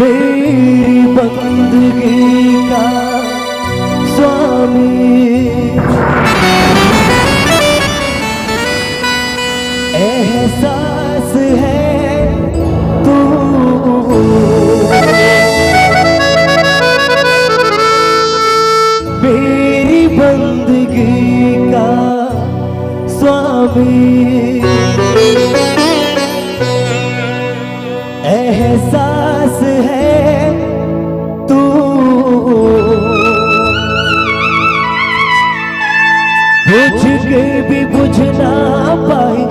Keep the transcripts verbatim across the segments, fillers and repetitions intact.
मेरी बंदगी का स्वामी एहसास है तू। मेरी बंदगी का स्वामी एहसास है तू। बुझ के भी बुझ ना पाई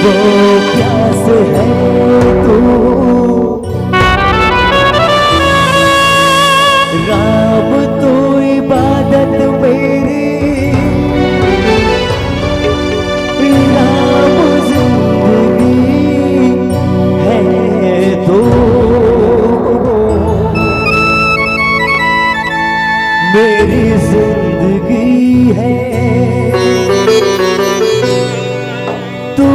वो प्यास है तू। राम तू इबादत मेरी, राम जिंदगी है तू। मेरी जिंदगी है तू।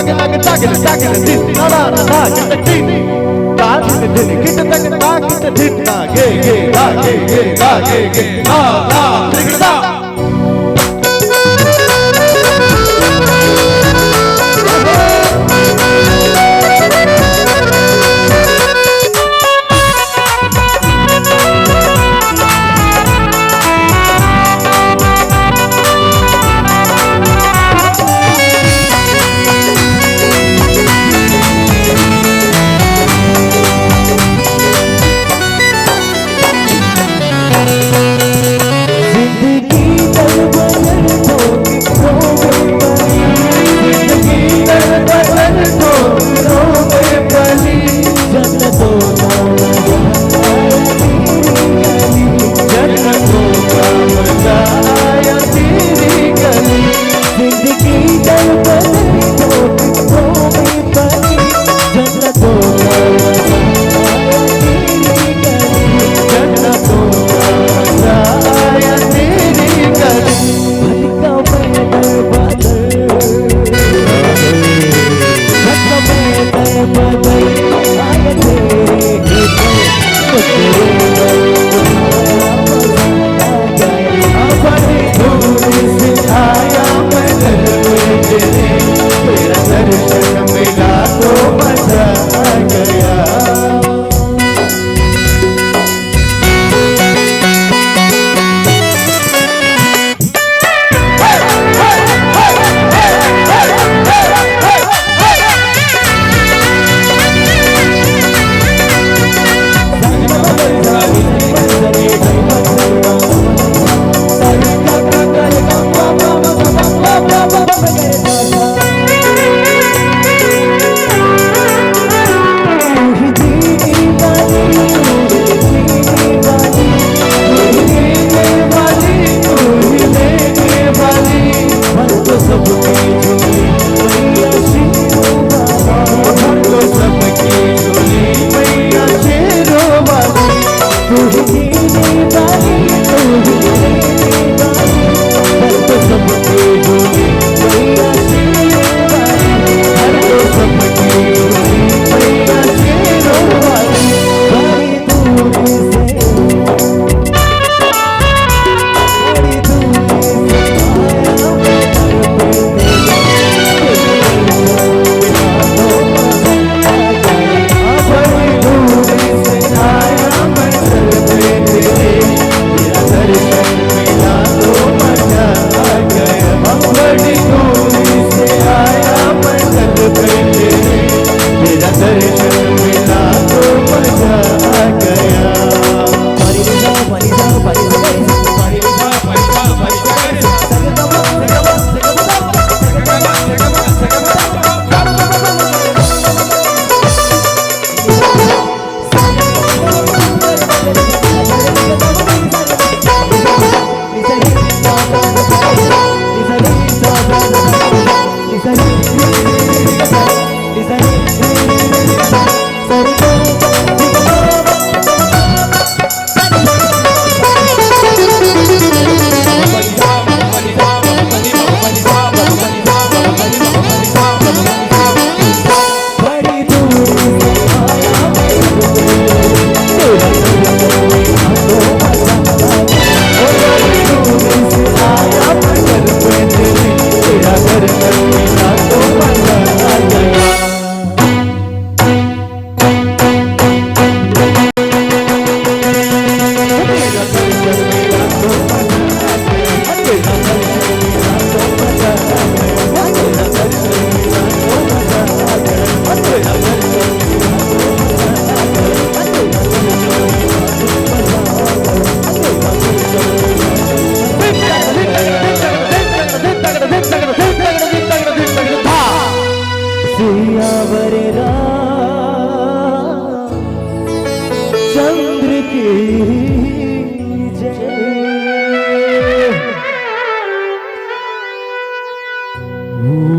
तागिल तागिल तागिल दिन ना ना ना तागिल दिन। ता दिन दिन किट तक तागिल दिन ना गे गे दा गे गे दा गे गे दा दा त्रिगदा। सियावर रामचंद्र की जय।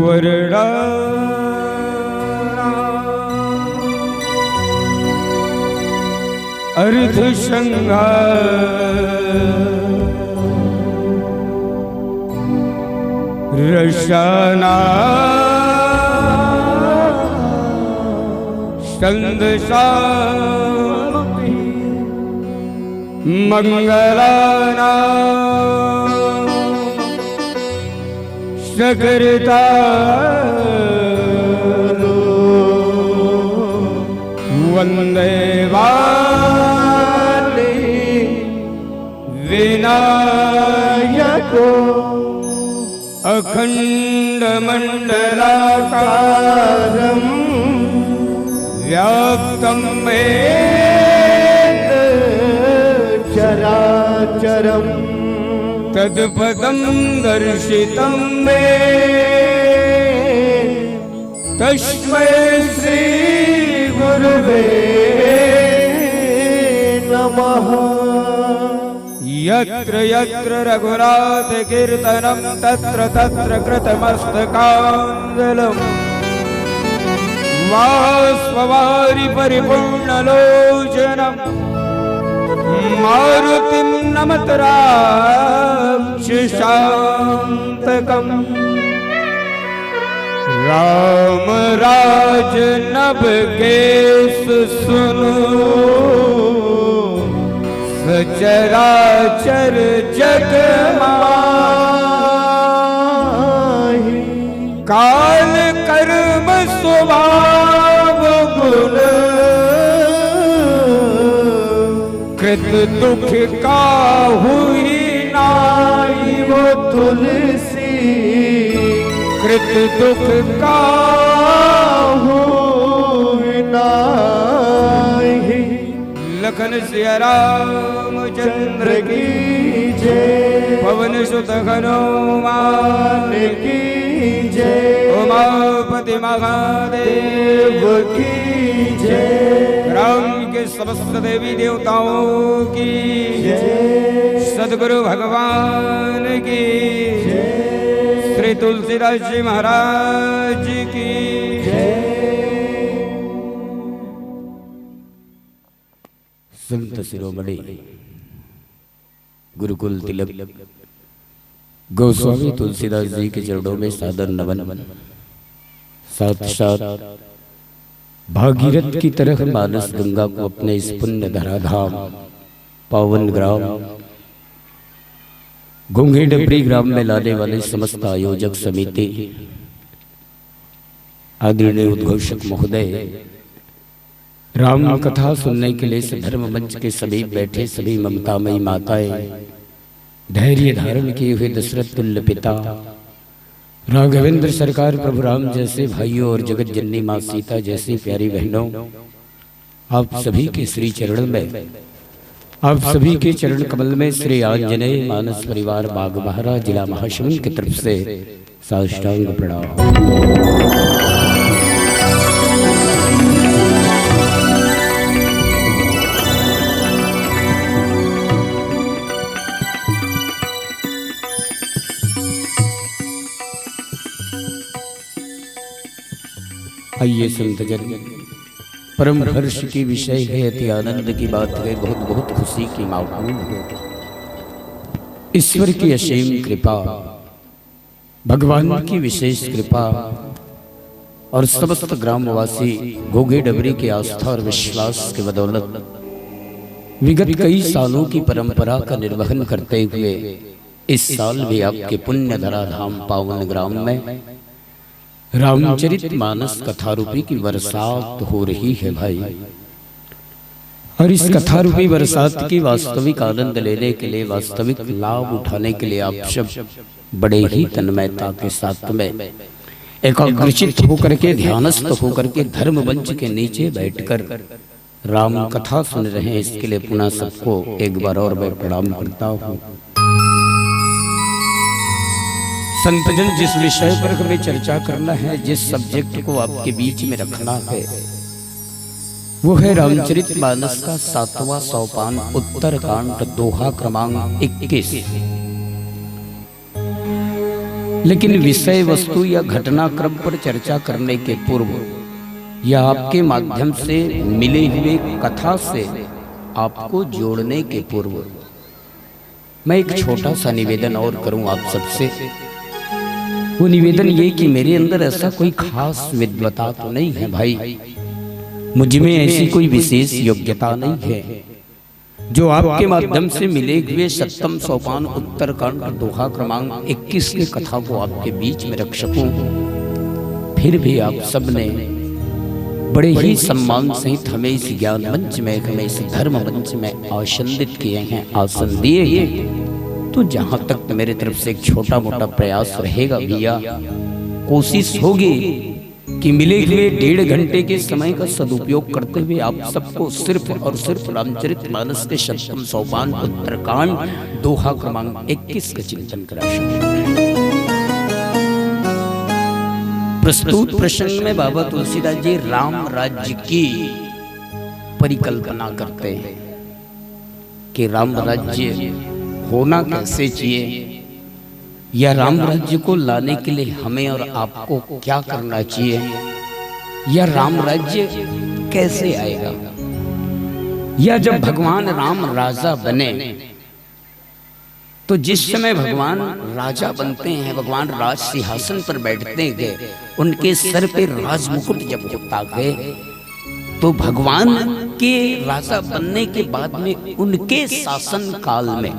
वरड़ा अर्थ संहार रचना। स्कंद श्याम मंगलानां सुकृतालो वंदे वाली विनायको। अखंडमंडलाकारं व्याप्तं येन चराचरम्। तत्पदं दर्शितं मे तस्मै श्री गुरुवे नमः। यत्र यत्र रघुनाथ कीर्तनं तत्र तत्र कृतमस्तकाञ्जलिं। बाष्पवारि परिपूर्णलोचनं मारुतिं नमत राक्षसान्तकम्। राम राज नभ केस सुनु सचराचर जग माही। काल कर्म स्वभाव गुण कृत दुख काहू ही नाई। वो तुलसी कृत दुख काहू ही नाई। लखन सिया रामचंद्र की जय। पवन सुत हनुमान की जय। उमापति महादेव की जय। राम के समस्त देवी देवताओं की जय। सदगुरु भगवान की जय। श्री तुलसीदास जी महाराज की जय। संत शिरोमणि गुरुकुल तिलक गोस्वामी तुलसीदास जी के चरणों में सादर नमन। साथ साथ भागीरथ की तरह मानस गंगा को अपने इस पुण्य धराधाम पावन ग्राम घोंघे डबरी ग्राम में लाने वाले समस्त आयोजक समिति, आदरणीय उद्घोषक महोदय, राम कथा सुनने के लिए इस धर्म मंच के समीप बैठे सभी ममतामयी माताएं, धैर्य धारण किए हुए दशरथ तुल्य पिता, राघवेंद्र सरकार, प्रभु राम जैसे भाइयों और जगत जननी माँ सीता जैसी प्यारी बहनों, आप सभी के श्री चरण में, आप सभी के चरण कमल में श्री आंजनेय मानस परिवार बागबाहरा, जिला महासमुंद की तरफ से साष्टांग प्रणाम। आइए संतजन, परम हर्ष की विषय है, अति आनंद की बात है, बहुत बहुत खुशी की माहौल है। ईश्वर की असीम कृपा, भगवान की विशेष कृपा और समस्त ग्रामवासी घोंघे डबरी की आस्था और विश्वास के बदौलत विगत कई सालों की परंपरा का निर्वहन करते हुए इस साल भी आपके पुण्य धराधाम पावन ग्राम में रामचरित मानस कथा रूपी की बरसात हो रही है भाई। और इस कथा रूपी बरसात की वास्तविक आनंद लेने के लिए, वास्तविक लाभ उठाने के लिए आप सब बड़े ही तन्मयता के साथ में एकाग्रचित होकर के, ध्यानस्थ होकर के धर्म मंच के नीचे बैठकर राम कथा सुन रहे हैं, इसके लिए पुनः सबको एक बार और मैं प्रणाम करता हूँ। संतजन, जिस विषय पर हमें चर्चा करना है, जिस सब्जेक्ट को आपके बीच में रखना है, वो है रामचरित मानस का सातवां सोपान, उत्तरकांड, दोहा क्रमांक इक्कीस। लेकिन विषय वस्तु या घटनाक्रम पर चर्चा करने के पूर्व या आपके माध्यम से मिले हुए कथा से आपको जोड़ने के पूर्व मैं एक छोटा सा निवेदन और करूं आप सबसे। वो निवेदन ये कि मेरे अंदर ऐसा कोई खास विद्वता तो नहीं है भाई, मुझ में ऐसी कोई विशेष योग्यता नहीं है जो आपके माध्यम से मिले हुए सत्तम सोपान उत्तरकांड दोहा क्रमांक इक्कीस के कथा को आपके बीच में रख सकूं। फिर भी आप सबने बड़े ही सम्मान सहित हमें इस ज्ञान मंच में, हमें इस धर्म मंच में आसंदित किए हैं, आसन दिए हैं। तो जहां तक मेरे तरफ से एक छोटा मोटा प्रयास रहेगा भैया, कोशिश होगी कि मिले हुए डेढ़ घंटे के समय का सदुपयोग करते हुए आप सबको सिर्फ और सिर्फ रामचरित मानस के सप्तम सोपान उत्तरकांड दोहा क्रमांक इक्कीस का चिंतन करा सकूं। प्रस्तुत प्रसंग में बाबा तुलसीदास जी राम राज्य की परिकल्पना करते हैं कि राम राज्य होना कैसे चाहिए, या राम राज्य को लाने के लिए हमें और आपको क्या करना चाहिए, या राम राज्य कैसे आएगा, या जब भगवान राम राजा बने, तो जिस समय भगवान राजा बनते हैं, भगवान राज सिंहासन पर बैठते हैं, उनके सर पे राजमुकुट जब होता है, तो भगवान के राजा बनने के बाद में उनके शासन काल में,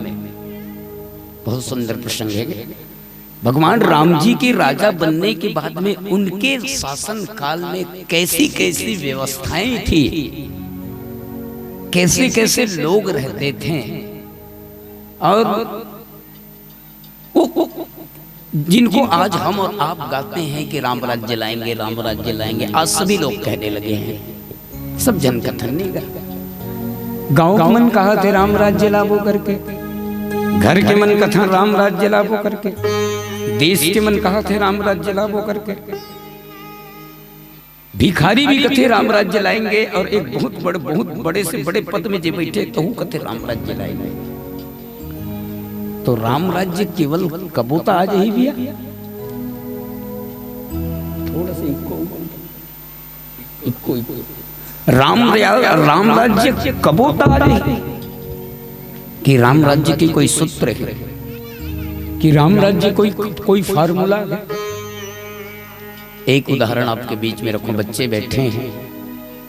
बहुत सुंदर प्रसंग है, भगवान राम जी के राजा बनने के बाद में उनके शासन काल में कैसी कैसी व्यवस्थाएं थी, कैसे कैसे लोग रहते थे, और वो, वो, जिनको आज हम और आप गाते हैं कि राम राज्य लाएंगे, राम राज्य लाएंगे, आज सभी लोग कहने लगे हैं। सब जन कथन नहीं गा। गांव के मन कहा थे राम राज्य लाबो करके, घर के मन कथन राम राज्य लाबो करके, देश के मन कहा थे राम राज्य लाबो करके। भिखारी भी कथे राम राज्य लाएंगे, और एक बहुत बड़े, बहुत बड़े से बड़े पद में जे बैठे, तहू कथे राम राज्य लाएंगे। तो राम राज्य केवल कबो त आ जाही भैया, थोड़ा सा इको, इको, इको। राम रा-, राम राज्य कबो त आ जाही कि राम राज्य की कोई सूत्र है, कि राम राज्य कोई, कोई फार्मूला है। एक उदाहरण आपके बीच में रखूं, बच्चे बैठे हैं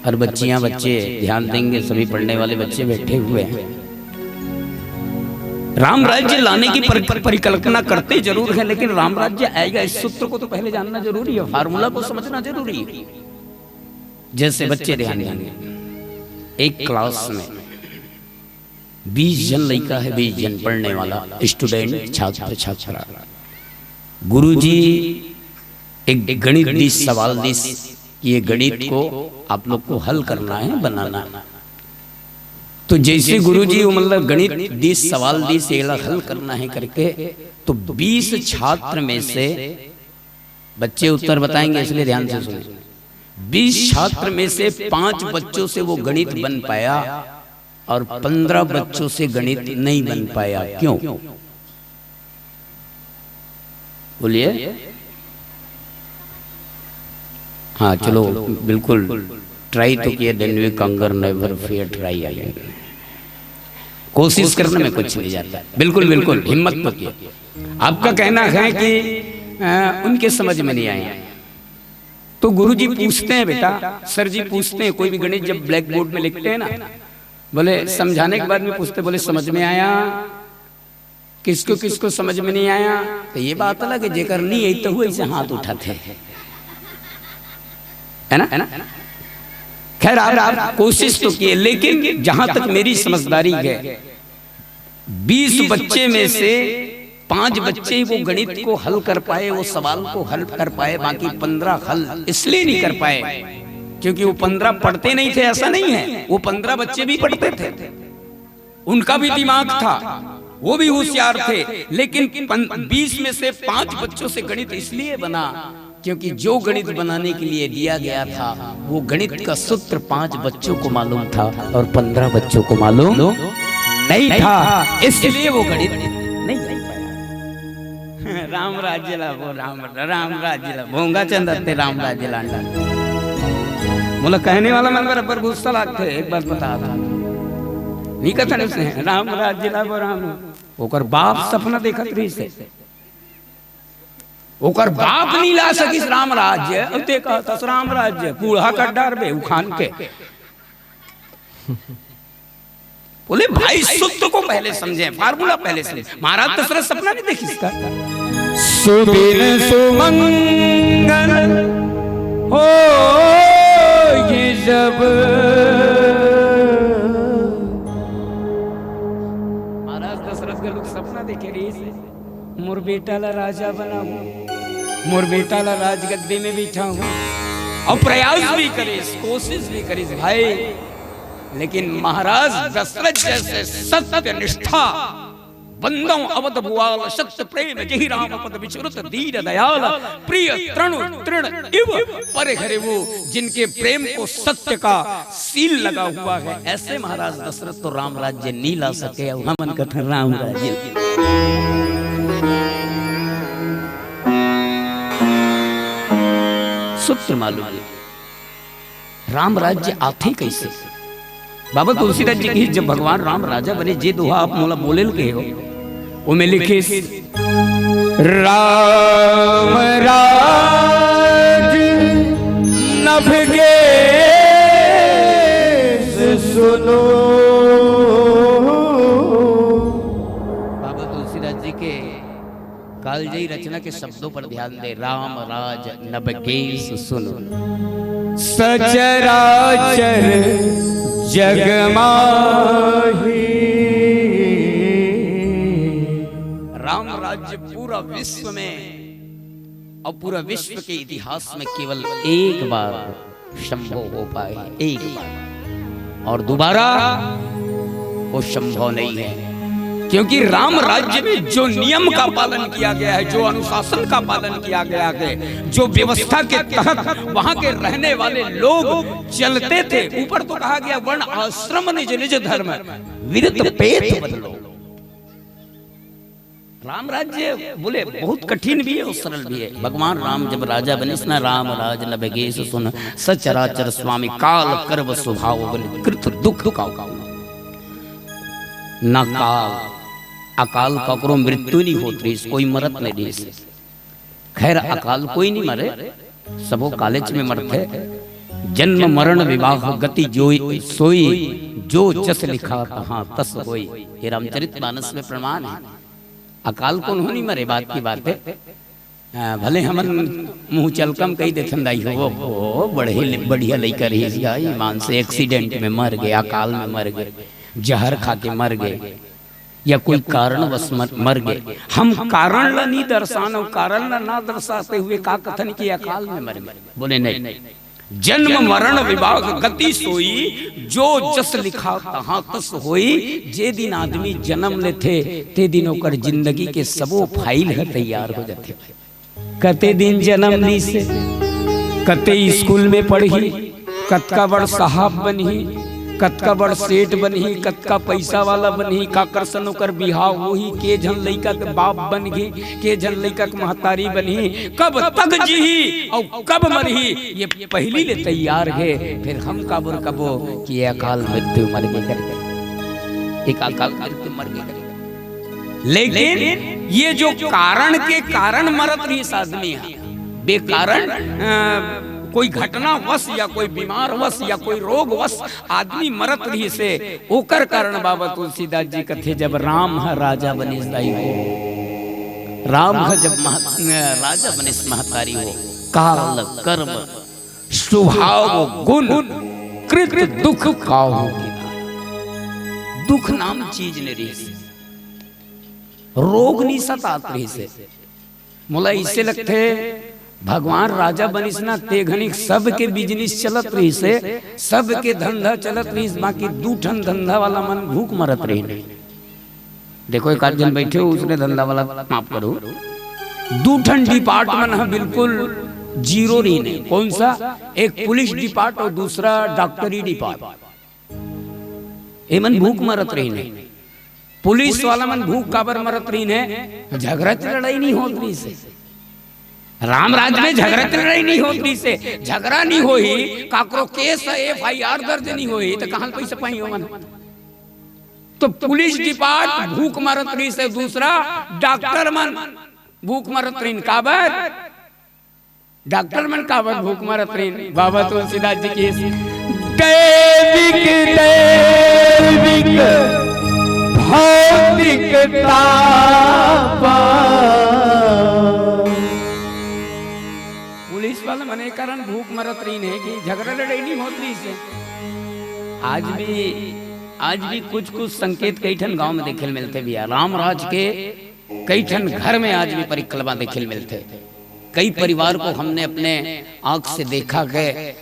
और बच्चियां, बच्चे ध्यान देंगे, सभी पढ़ने वाले बच्चे बैठे हुए हैं। राम राज्य लाने की पर-, परिकल्पना करते जरूर हैं, लेकिन राम राज्य आएगा, इस सूत्र को तो पहले जानना जरूरी है, फार्मूला को समझना जरूरी है। जैसे बच्चे ध्यान देंगे, एक क्लास में बीस जन लइका है, बीस जन पढ़ने वाला, स्टूडेंट, छात्र छात्रा। गुरुजी एक गणित दिस, सवाल दिस कि ये गणित को आप लोग को हल करना है, बनाना। तो जैसे गुरुजी वो मतलब गणित दिस, सवाल दिस, ये वाला हल करना है करके, तो बीस छात्र में से, बच्चे उत्तर बताएंगे इसलिए ध्यान से सुने, बीस छात्र में से पांच बच्चों से वो गणित बन पाया और पन्द्रह बच्चों से गणित नहीं बन पाया। क्यों? बोलिए। हाँ, चलो, बिल्कुल ट्राई तो किए, then we conquer, never fear try। कोशिश करने में कुछ नहीं जाता। बिल्कुल, बिल्कुल हिम्मत तो किए। आपका कहना है कि अ, उनके समझ में नहीं आया, तो गुरुजी पूछते हैं, बेटा, सर जी पूछते हैं, कोई भी गणित जब ब्लैक बोर्ड में लिखते हैं ना, बोले, समझाने के बाद में पूछते, बोले, समझ में आया? किसको किसको समझ में नहीं आया? तो ये बात अलग है, जेकर नहीं आई तो वो ऐसे हाथ उठाते हैं, है ना, है ना? खैर, आप, आप कोशिश तो किए, लेकिन जहां तक मेरी समझदारी है, बीस बच्चे में से पांच बच्चे ही वो गणित को हल कर पाए, वो सवाल को हल कर पाए, बाकी पन्द्रह हल इसलिए नहीं कर पाए क्योंकि वो पन्द्रह पढ़ते नहीं थे, ऐसा नहीं है, वो पन्द्रह बच्चे भी पढ़ते थे, उनका भी दिमाग था, वो भी होशियार थे, लेकिन पन-, बीस में से पांच बच्चों से गणित इसलिए बना क्योंकि जो गणित बनाने के लिए दिया गया था, वो गणित का सूत्र पांच बच्चों को मालूम था और पन्द्रह बच्चों को मालूम नहीं था, इसलिए वो गणित नहीं बन पाया। राम राज्य लाबो, राम, राम राज्य लाबो, भोंगा चंद अत्ते राम राज्य लांडा। मोला कहने वाला मन बराबर गुस्सा लागथे, एक बात बता था। नहीं कथा नहीं से, राम राज्य लाबो, राम। ओकर बाप सपना देखत रहिस हे। ओकर बाप नहीं ला सकिस राम राज्य, अउ ते कहत हस राम राज्य, कूड़ा कर डारबे उखान के। बोले भाई, सूत्र को पहले समझें, फार्मूला पहले समझें। महाराज दशरथ सपना नहीं देखिस का? सुदिन सुमंगल हो ये जब। महाराज दशरथ के लोग सपना देखे रहिस, मोर बेटा ला राजा बनाहूं, मोर बेटा ला राजगद्दी में बिठाहूं। अउ प्रयास भी करिस, कोशिश भी करिस भाई, लेकिन महाराज दशरथ जैसे सत्य निष्ठा, बंदौ अवध भुआल सत्य प्रेम जहि राम पद विचरत दीन दयाल, प्रिय तृण तृण इव पर हरे वो, जिनके प्रेम को सत्य का सील लगा हुआ है, ऐसे महाराज दशरथ तो राम राज्य नहीं ला सके। अब हमन कथन राम राज्य। सूत्र मालूम है, राम राज्य आथे कैसे? बाबा तुलसीदास जी कहिस, जब भगवान राम राजा बने, जे दोहा आप मोला बोले ल कहे हो, ओमे लिखिस, राम राज नभ गेस सुनो। बाबा तुलसीदास जी के कालजयी रचना के शब्दों पर ध्यान दे, राम राज नभ गेस सुनो। सचराचर जग माही। राम राज्य पूरा विश्व में और पूरा विश्व के इतिहास में केवल एक बार संभव हो पाए, एक बार, और दोबारा वो संभव नहीं है, क्योंकि राम राज्य में जो नियम का पालन किया गया है, जो अनुशासन का पालन किया गया है, जो व्यवस्था के तहत वहां के रहने वाले लोग चलते थे, ऊपर तो कहा गया, वर्ण आश्रम निज निज धर्म, विरत पेत बदलो। राम राज्य बोले बहुत कठिन भी है और सरल भी है। भगवान राम जब राजा बनिस ना, राम राज नभ गेस सुन, सचराचर स्वामी काल करब सुभाव बन, कृत दुख का ना काल, अकाल ककरो मृत्यु नहीं होत रहिस, कोई मरत नहीं रहिस। खैर, अकाल कोई नहीं मरे, सबो कालेच में मरथे। जन्म मरण विवाह गति जोई सोई, जो जस लिखा तहाँ तस होई। ये रामचरित मानस में प्रमाण है। अकाल कोनो नहीं मरे, बात की बात है। आ, भले हमन मुंह चलकम कही देथन दाई हो, वो, वो बढ़े, बढ़िया लइका रहिस गा, ईमान से एक्सीडेंट में मर गए, अकाल में मर गए, जहर खा के मर गए, या कोई कारणवश मर, मर गए। हम कारण ला नहीं दर्शान, और कारण ला ना दर्शाते हुए का कथन कि अकाल में मर गए। बोले नहीं, जन्म मरण विभाग गति सोई, जो जस लिखा तहाँ तस होई। जे दिन आदमी जन्म लेथे, ते दिन ओकर जिंदगी के सबो फाइल ह तैयार हो जाथे। कते दिन जन्म लीस, कते स्कूल में पढ़ही, कतका बड़ साहब बनही, कतका बड़ सेठ बनही, कतका पैसा वाला बनही, काकर सन ओकर बिहाव होही, के झन लइका के बाप बनही, के झन लइका के महतारी बनही, कब तक जीही अउ कब मरही, ये पहिली ले तैयार हे। फिर हम काबर कबो कि ये अकाल मृत्यु मर के करके, एक अकाल मृत्यु मर के करके। लेकिन ये जो कारण के कारण मरत रहिस आदमी ह, बेकारण, अ, कोई घटनावश या कोई बीमारवश या कोई रोगवश आदमी मरत रहिस हे, ओकर कारण बाबा तुलसीदास जी कथे, जब राम ह राजा बनिस दाई हो, राम ह जब मह-, अ, राजा बनिस महतारी हो, काल कर्म सुभाव गुण कृत दुख काहू की नाई। दुख नाम चीज नहीं रहिस, रोग नहीं सतात रहिस हे। मोला इसे लगथे, भगवान राजा बनिस ना, ते घनी सबके बिजनेस चलत रहिस हे, सबके धंधा चलत रहिस, बाकी दू ठन धंधा वाला मन भूख मरत रहिन। देखो, एक आध जन बैठे हो, उसने धंधा वाला, माफ करो, दू ठन डिपार्ट मन ह बिल्कुल जीरो रहिन हे। कौन सा? एक पुलिस डिपार्ट और दूसरा डॉक्टरी डिपार्ट। एमन भूख मरत रहिन हे। पुलिस वाला मन भूख काबर मरत रहिन हे? झगड़ा लड़ाई नहीं होत रहिस हे। राम राज में झगड़ा लड़ाई नहीं होत रहिस हे। झगड़ा नहीं होही, काकरो केस, एफ आई आर दर्ज नहीं होही, तो कहाँ ले पैसा पाही ओमन? तो पुलिस डिपार्ट भूख मरत रहिस हे, दूसरा डॉक्टर मन भूख मरत रहिन। काबर? डॉक्टर मन काबर भूख मरत रहिन? बाबा तुलसीदास जी की दैविक, दैविक भौतिक तापा। पुलिस वाला मन ए कारण भूख मरत रहिन हे कि झगड़ा लड़ाई नहीं होत रहिस हे। आज भी, आज भी कुछ कुछ संकेत कई ठन गांव में देखे ल मिलथे भैया। रामराज के कई ठन घर में आज भी परिक्रमा देखे ल मिलथे। कई परिवार को हमने अपने आंख से देखा के, अ,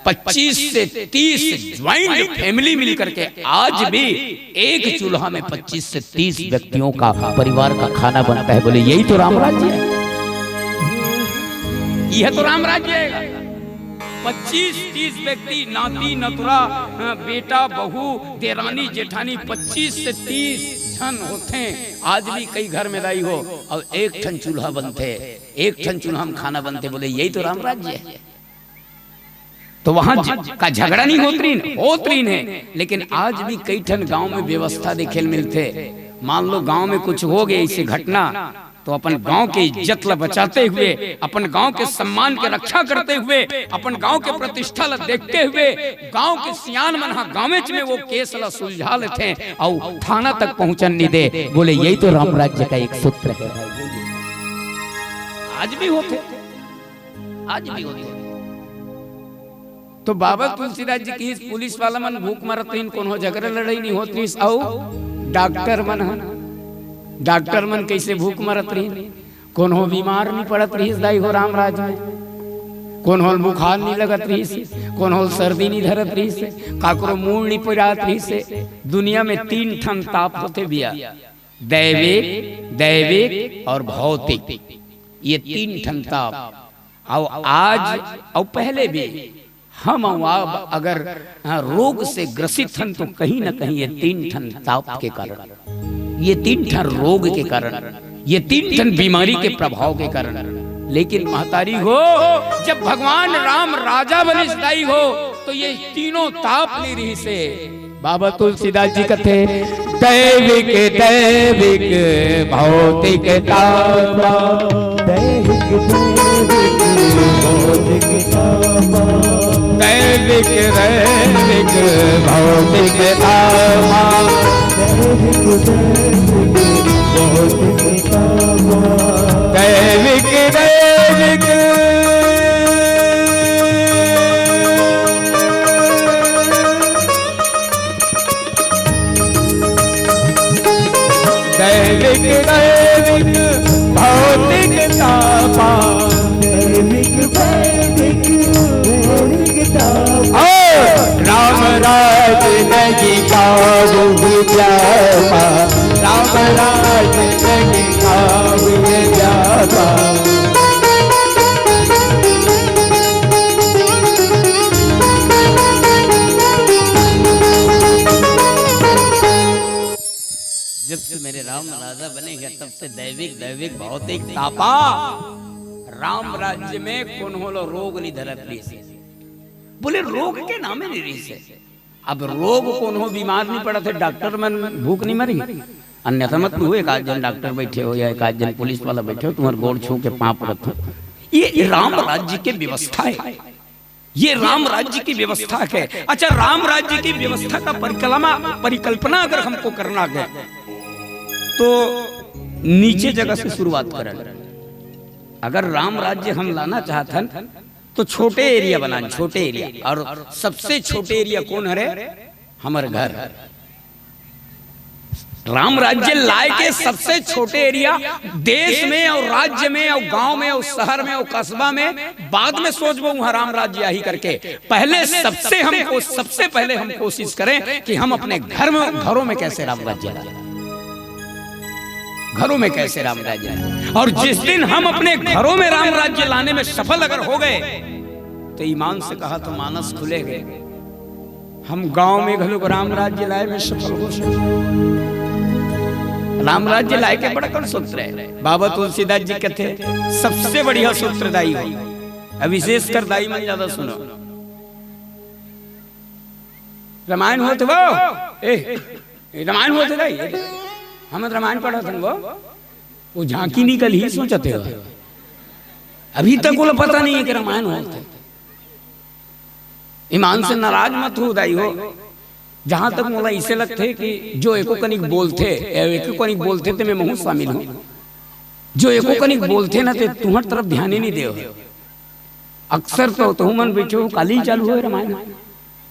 पच्चीस से तीस ज्वाइंट फैमिली मिल करके आज भी एक चूल्हा में पच्चीस से तीस व्यक्तियों का, परिवार का खाना बनता है। बोले, यही तो राम राज्य है, यह तो राम राज्य है। पच्चीस तीस व्यक्ति, नाती नतुरा, अ, बेटा बहू, देरानी जेठानी, पच्चीस से तीस झन होथे। आज भी कई घर में दाई हो, अउ एक ठन चूल्हा बनथे, एक ठन चूल्हा में खाना बनथे। बोले, यही तो राम राज्य है। तो वहां ज-, का झगड़ा नहीं होत रहिन? होत रहिन हे, लेकिन आज भी कई ठन गांव में व्यवस्था देखे ल मिलथे। मान लो, गांव में कुछ हो गए ऐसे घटना, तो अपन गांव के इज्जत ला बचाते हुए, अपन गांव के सम्मान के रक्षा करते हुए, अपन गांव के प्रतिष्ठा ला देखते हुए, गांव के सियान मन हा गांवेच में वो केस ला सुलझा लेथे अउ थाना तक पहुंचन नहीं दे। बोले, यही तो राम राज्य का एक सूत्र है। आज भी होथे, आज भी होथे। तो बाबा तुलसीदास जी की पुलिस वाला मन भूख मरत रहिन, कोनो झगड़ा लड़ाई नहीं होत रहिस। अउ डॉक्टर मन ह, डॉक्टर मन कैसे भूख मरत रहिन? कोनो बीमार नहीं पड़त रहिस दाई हो राम राज में, कोनो बुखार नहीं लगत रहिस, कोनो सर्दी नहीं धरत रहिस, काकरो मूड़ नहीं पिरात रहिस। दुनिया में तीन ठन ताप होथे भैया, दैविक, दैविक और भौतिक। ये तीन ठन ताप। अउ आज अउ पहले भी हम अउ आप अगर, हाँ, रोग से ग्रसित हन, तो कहीं ना कहीं ये तीन ठन ताप के कारण, ये तीन ठन रोग के कारण, ये तीन ठन बीमारी के प्रभाव के कारण। लेकिन महतारी हो, जब भगवान राम राजा बनिस दाई हो, तो ये तीनों ताप नहीं रहिसे। बाबा तुलसीदास जी कथे, दैविक, दैविक भौतिक तापा। दैविक, दैविक भौतिक तापा। दैविक, दैविक भौतिक तापा। दैविक, दैविक भौतिक तापा। दैविक, दैविक दैविक, दैविक भौतिक तापा। दैविक, दैविक भौतिक तापा। ओ, राम राज नहीं काबू व्यापा। राम राज नहीं काबू व्यापा। जब से मेरे राम राजा बने हैं, तब से दैविक, दैविक भौतिक तापा। राम राज्य में कोनो ल रोग नहीं धरत रहिसे। बोले, रोग के नामे नहीं रहिसे। अब रोग कोनो बीमार नहीं पड़त हे, डॉक्टर मन भूख नहीं मरी। अन्यथा मत हो, एक आध जन डॉक्टर बैठे हो या एक आध जन पुलिस वाला बैठे हो, तुम्हारे गोड़ छू के पाँव पड़त हो। ये राम राज्य के व्यवस्था है। ये राम राज्य की व्यवस्था है। अच्छा, राम राज्य की व्यवस्था का परिक्रमा, परिकल्पना अगर हमको करना है, तो नीचे जगह से शुरुआत करन। अगर राम राज्य हम लाना चाहत हन, तो छोटे एरिया बनान, छोटे एरिया। और सबसे छोटे एरिया कौन हरे? हमर घर। राम राज्य लाए के सबसे छोटे एरिया, देश में और राज्य में और गांव में और शहर में और कस्बा में, बाद में सोचबो उहाँ राम राज्य आही करके। पहले सबसे हमको, सबसे पहले हम कोशिश करें कि हम अपने घर में, घरों में कैसे राम राज्य लाएं, घरों में कैसे राम राज्य लाएं। और जिस दिन हम अपने घरों में राम राज्य लाने में सफल अगर हो गए, तो ईमान से कहा तो मानस खुले गए। हम गांव में घलो राम राज्य लाए में सफल हो सके। राम राज्य लाए के बड़कन सूत्र है। बाबा तुलसीदास जी कहते, सबसे बढ़िया सूत्र दाई हो। अब विशेष कर दाई मन ज्यादा सुनो। रामायण होत वो, ए, ए, रामायण होत दाई, हम रामायण पढ़त हन वो। वो झांकी निकल ही सोचते हो। अभी तक वो पता नहीं है कि रामायण होत हे। ईमान से नाराज मत हो दाई हो। जहां तक मोला इसे लगथे कि जो एको कनिक बोलथे, एको कनिक बोलथे ते मैं महू शामिल हूं। जो एको कनिक बोलथे ना ते तुम्हर तरफ ध्यान ही नहीं देव। अक्सर तो तुमन बैठे हो, काली चालू होय रामायण।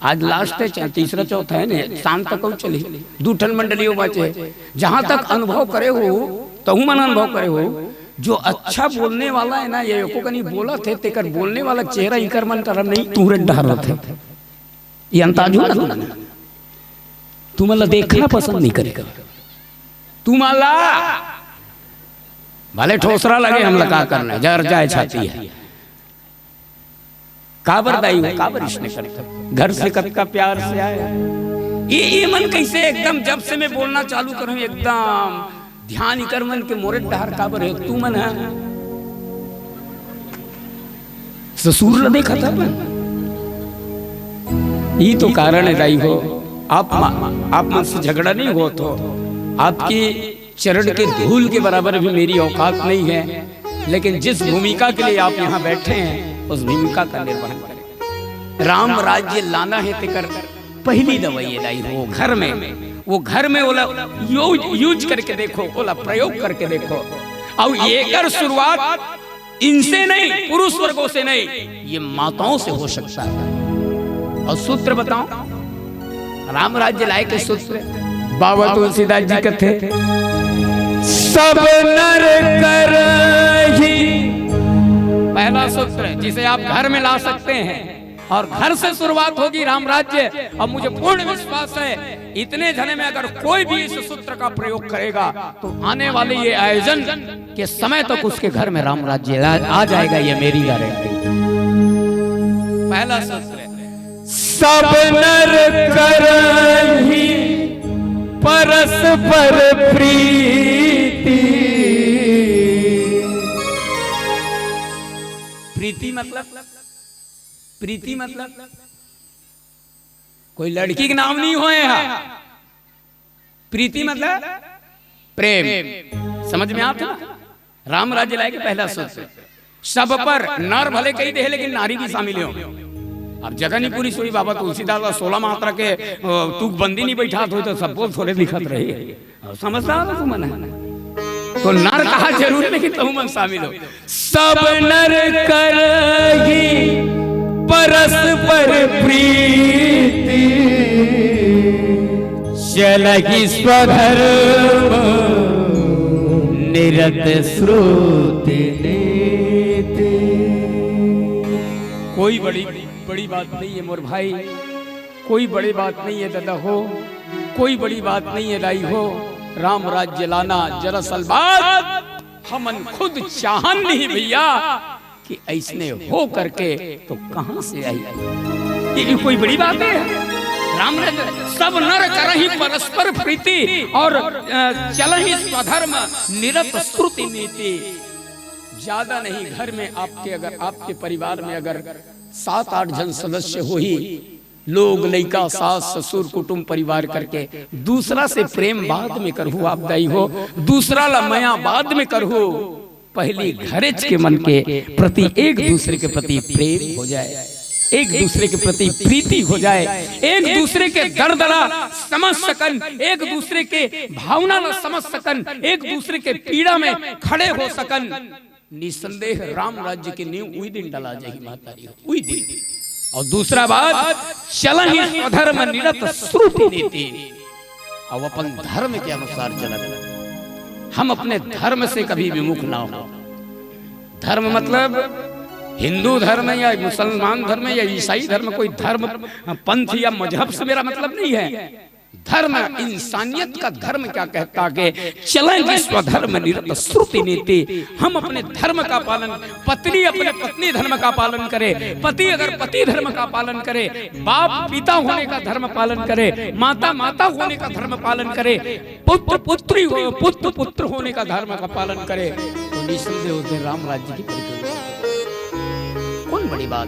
आज last हे, चा-, तीसरा चौथा हे ने, शाम तक अउ चलही। दू ठन मंडलियों बाचे हे। जहां तक अनुभव करे हो, तहु मन अनुभव करे हो, जो अच्छा बोलने वाला हे ना, ये एको कनी बोलत हे, तेकर बोलने वाला चेहरा इकर मन तरफ नहीं, तुरंत डहर रथे। ये अंदाज हो ना तुमन? तुमन ला देखना पसंद नहीं करे। तुमन ला भले ठोसरा लगे, हमला का करना हे, जर जाए छाती हे। काबर दाई हो, काबर इसने करत हो? घर से कतका प्यार से आए। ये, ये मन कैसे एकदम, जब से मैं बोलना चालू करूं, एकदम ध्यान इकर मन के मोरे डहर काबर हे, तुमन हे। ससुर ला देखत हे अपन। ये तो कारण हे दाई हो, आप मा-, आप मन से झगड़ा नहीं होत हो, आपकी चरण के धूल के बराबर भी मेरी औकात नहीं है, लेकिन जिस भूमिका के लिए आप यहाँ बैठे हैं, उस भूमिका का निर्वहन करें। राम राज्य लाना हे तेकर पहली दवाई हे दाई, वो घर में, वो घर में ओला use, use करके देखो, ओला प्रयोग करके देखो। अउ एकर शुरुआत इनसे नहीं, पुरुष वर्गों से नहीं, ये माताओं से हो सकता है। अउ सूत्र बताओ, राम राज्य लाए के सूत्र बाबा तुलसीदास जी कथे, सब नर कर ही। पहला सूत्र, जिसे आप घर में ला सकते हैं और घर से शुरुआत होगी राम राज्य। और मुझे पूर्ण विश्वास है, इतने जने में अगर कोई भी इस सूत्र का प्रयोग करेगा, तो आने वाले ये आयोजन के समय तक उसके घर में राम राज्य आ, आ जाएगा, ये मेरी गारंटी। पहला सूत्र है, सब नर करही परस्पर प्रीति। प्रीति मतलब, प्रीति मतलब कोई लड़की के नाम नहीं होय हे। प्रीति मतलब प्रेम। समझ में आथे ना? राम राज्य लाए के पहला सूत्र। सब पर, नर भले कही दे हे, लेकिन नारी भी शामिल हे। अब जगह नहीं पूरी सुई, बाबा तुलसीदास ला सोलह मात्रा के, अ, तुकबंदी नहीं बैठात होय तो सब बोल थोरे लिखत रही। समझदार हो तुमन? तो नर कहा जरूर, लेकिन तुमन शामिल हो। सब नर करही परस्पर प्रीति, चलहि स्वधर्म निरत श्रुति नीति। कोई बड़ी, बड़ी बात नहीं है मोर भाई, कोई बड़ी बात नहीं है दादा हो, कोई बड़ी बात नहीं है दाई हो। राम राज्य लाना दरअसल बात हमन खुद चाहन नहीं भैया, कि ऐसने हो करके तो कहां से आई? ये, ये कोई बड़ी बात है? राम ने सब नर करही परस्पर प्रीति और, अ, चलही स्वधर्म निरत श्रुति नीति। ज्यादा नहीं, घर में आपके, अगर आपके परिवार में अगर सात आठ झन सदस्य होही, लोग, लइका, सास, ससुर, कुटुंब, परिवार करके दूसरा से प्रेम बाद में करहू आप दाई हो, दूसरा ला मया बाद में करहू। पहली घरेच के मन के प्रति, एक दूसरे के प्रति प्रेम हो जाए, एक दूसरे के प्रति प्रीति हो जाए, एक दूसरे के दर्द ला समझ सकन, एक दूसरे के भावना ला समझ सकन, एक दूसरे के पीड़ा में खड़े हो सकन। निसंदेह राम राज्य के नींव उही दिन डला जाही महतारी हो, उही दिन। और दूसरा बात, चलही स्वधर्म निरत श्रुति नीति। अब अपन धर्म के अनुसार चलत, हम अपने धर्म से कभी विमुख ना हो। धर्म मतलब हिंदू धर्म या मुसलमान धर्म या ईसाई धर्म, कोई धर्म, पंथ या मजहब से मेरा मतलब नहीं है। धर्म, इंसानियत का धर्म क्या कहता है कि चलें जी स्वधर्म निरत श्रुति नीति। हम अपने धर्म का पालन, पत्नी अपने पत्नी धर्म का पालन करे, पति अगर पति धर्म का पालन करे, बाप पिता होने का धर्म पालन करे, माता माता होने का धर्म पालन करे, पुत्र पुत्री हो, पुत्र पुत्र होने का धर्म का पालन करे, तो निसंदेह उस दिन राम राज्य की परिकल्पना। कौन बड़ी बात?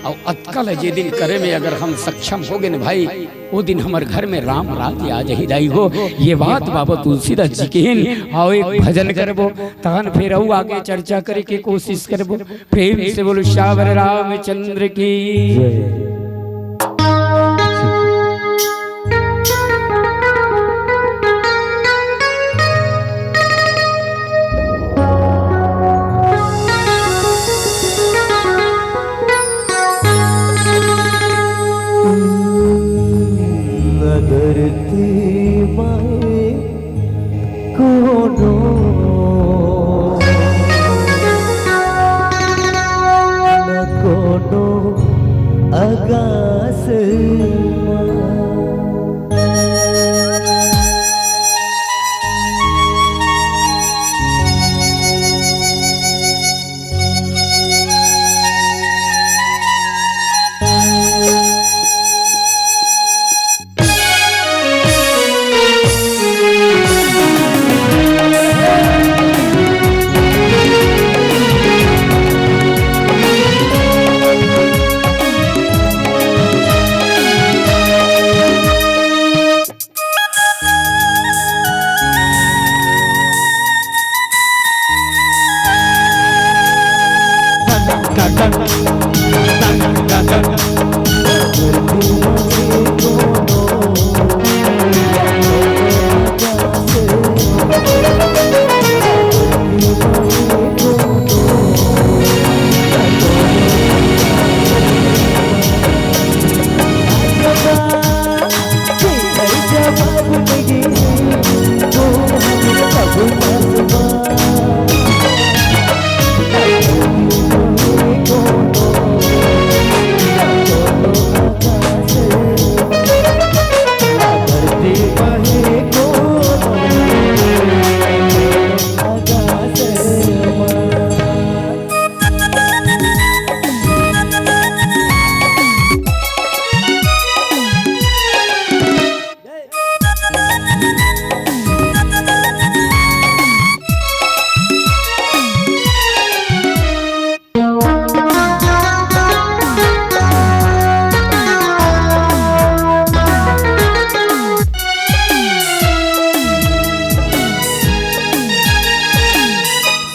अउ अतका ल जे दिन करे में अगर हम सक्षम हो गए न भाई, ओ दिन हमर घर में राम राज आ जाही दाई हो। ये बात बाबा तुलसीदास जी के हिन। आओ एक भजन करबो, तहन फिर अउ आगे चर्चा करे के कोशिश करबो। प्रेम से बोलो सियावर रामचंद्र की। नगर ते माए कोनो न कोनो अगास मा।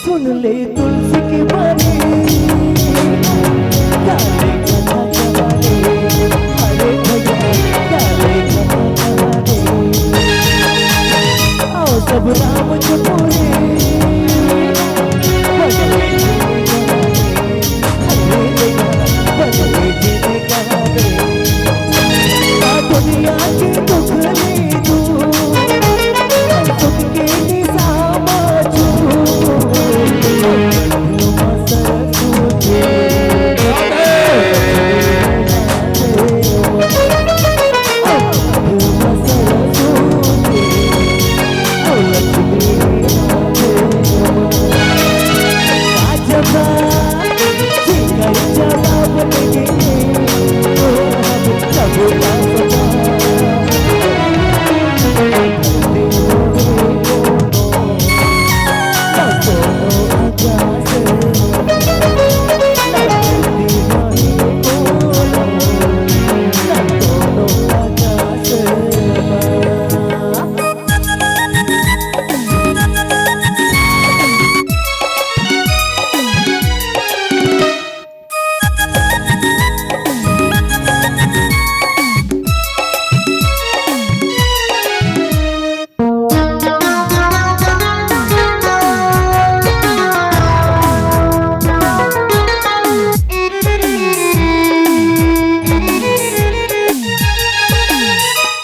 सुन ले तुलसी की बानी, काले कथा कहानी, अरे भैया, काले कथा कहानी। आओ सब राम चुपूरे, बदले जीने का रे, अरे भैया, बदले जीने का रे। दुनिया के दुख ले दूर, सुख के निजाम छू।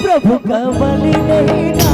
प्रभु का बलि नहीं ना।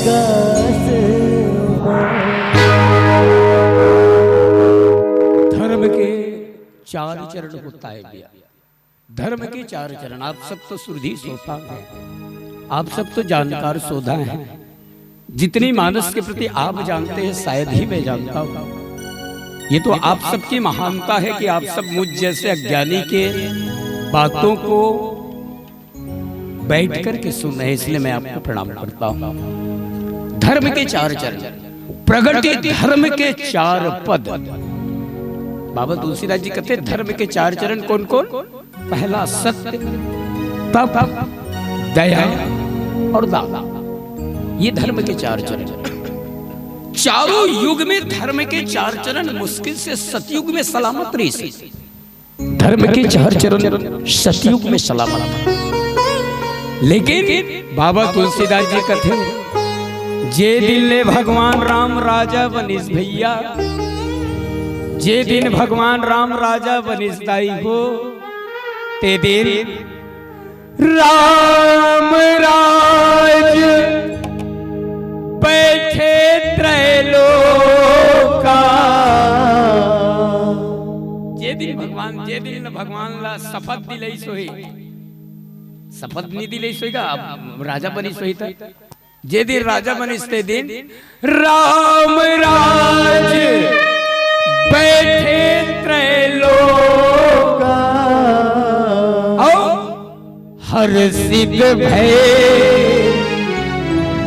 धर्म के चार चरण होता है भैया। धर्म के चार चरण, आप सब तो सुरधी श्रोता हैं, आप सब तो जानकार श्रोता हैं। जितनी मानस के प्रति आप जानते हैं, शायद ही मैं जानता हूँ। ये तो आप सबकी महानता है कि आप सब मुझ जैसे अज्ञानी के बातों को बैठ करके सुन रहे हैं, इसलिए मैं आपको प्रणाम करता हूँ। धर्म के चार चरण, प्रगति धर्म के चार पद। बाबा तुलसीदास जी कहते, धर्म के चार चरण कौन कौन? पहला सत्य, तप, दया और दान। ये धर्म के चार चरण। चारों युग में धर्म के चार चरण मुश्किल से सतयुग में सलामत रहिस। धर्म के चार चरण सतयुग में सलामत। लेकिन बाबा तुलसीदास जी कथे, जे दिन ले भगवान राम राजा बनिस भैया, जे दिन भगवान राम राजा बनिस दाई हो, ते दिन राम राज बैठे त्रैलोका। जे दिन भगवान, जे दिन भगवान ला शपथ दिलई सोही, शपथ नहीं दिलई सोही का, अब राजा बनी सोही त जे दिन राजा बनिस ते दिन राम राज बैठे त्रैलोका। और हर्षित भय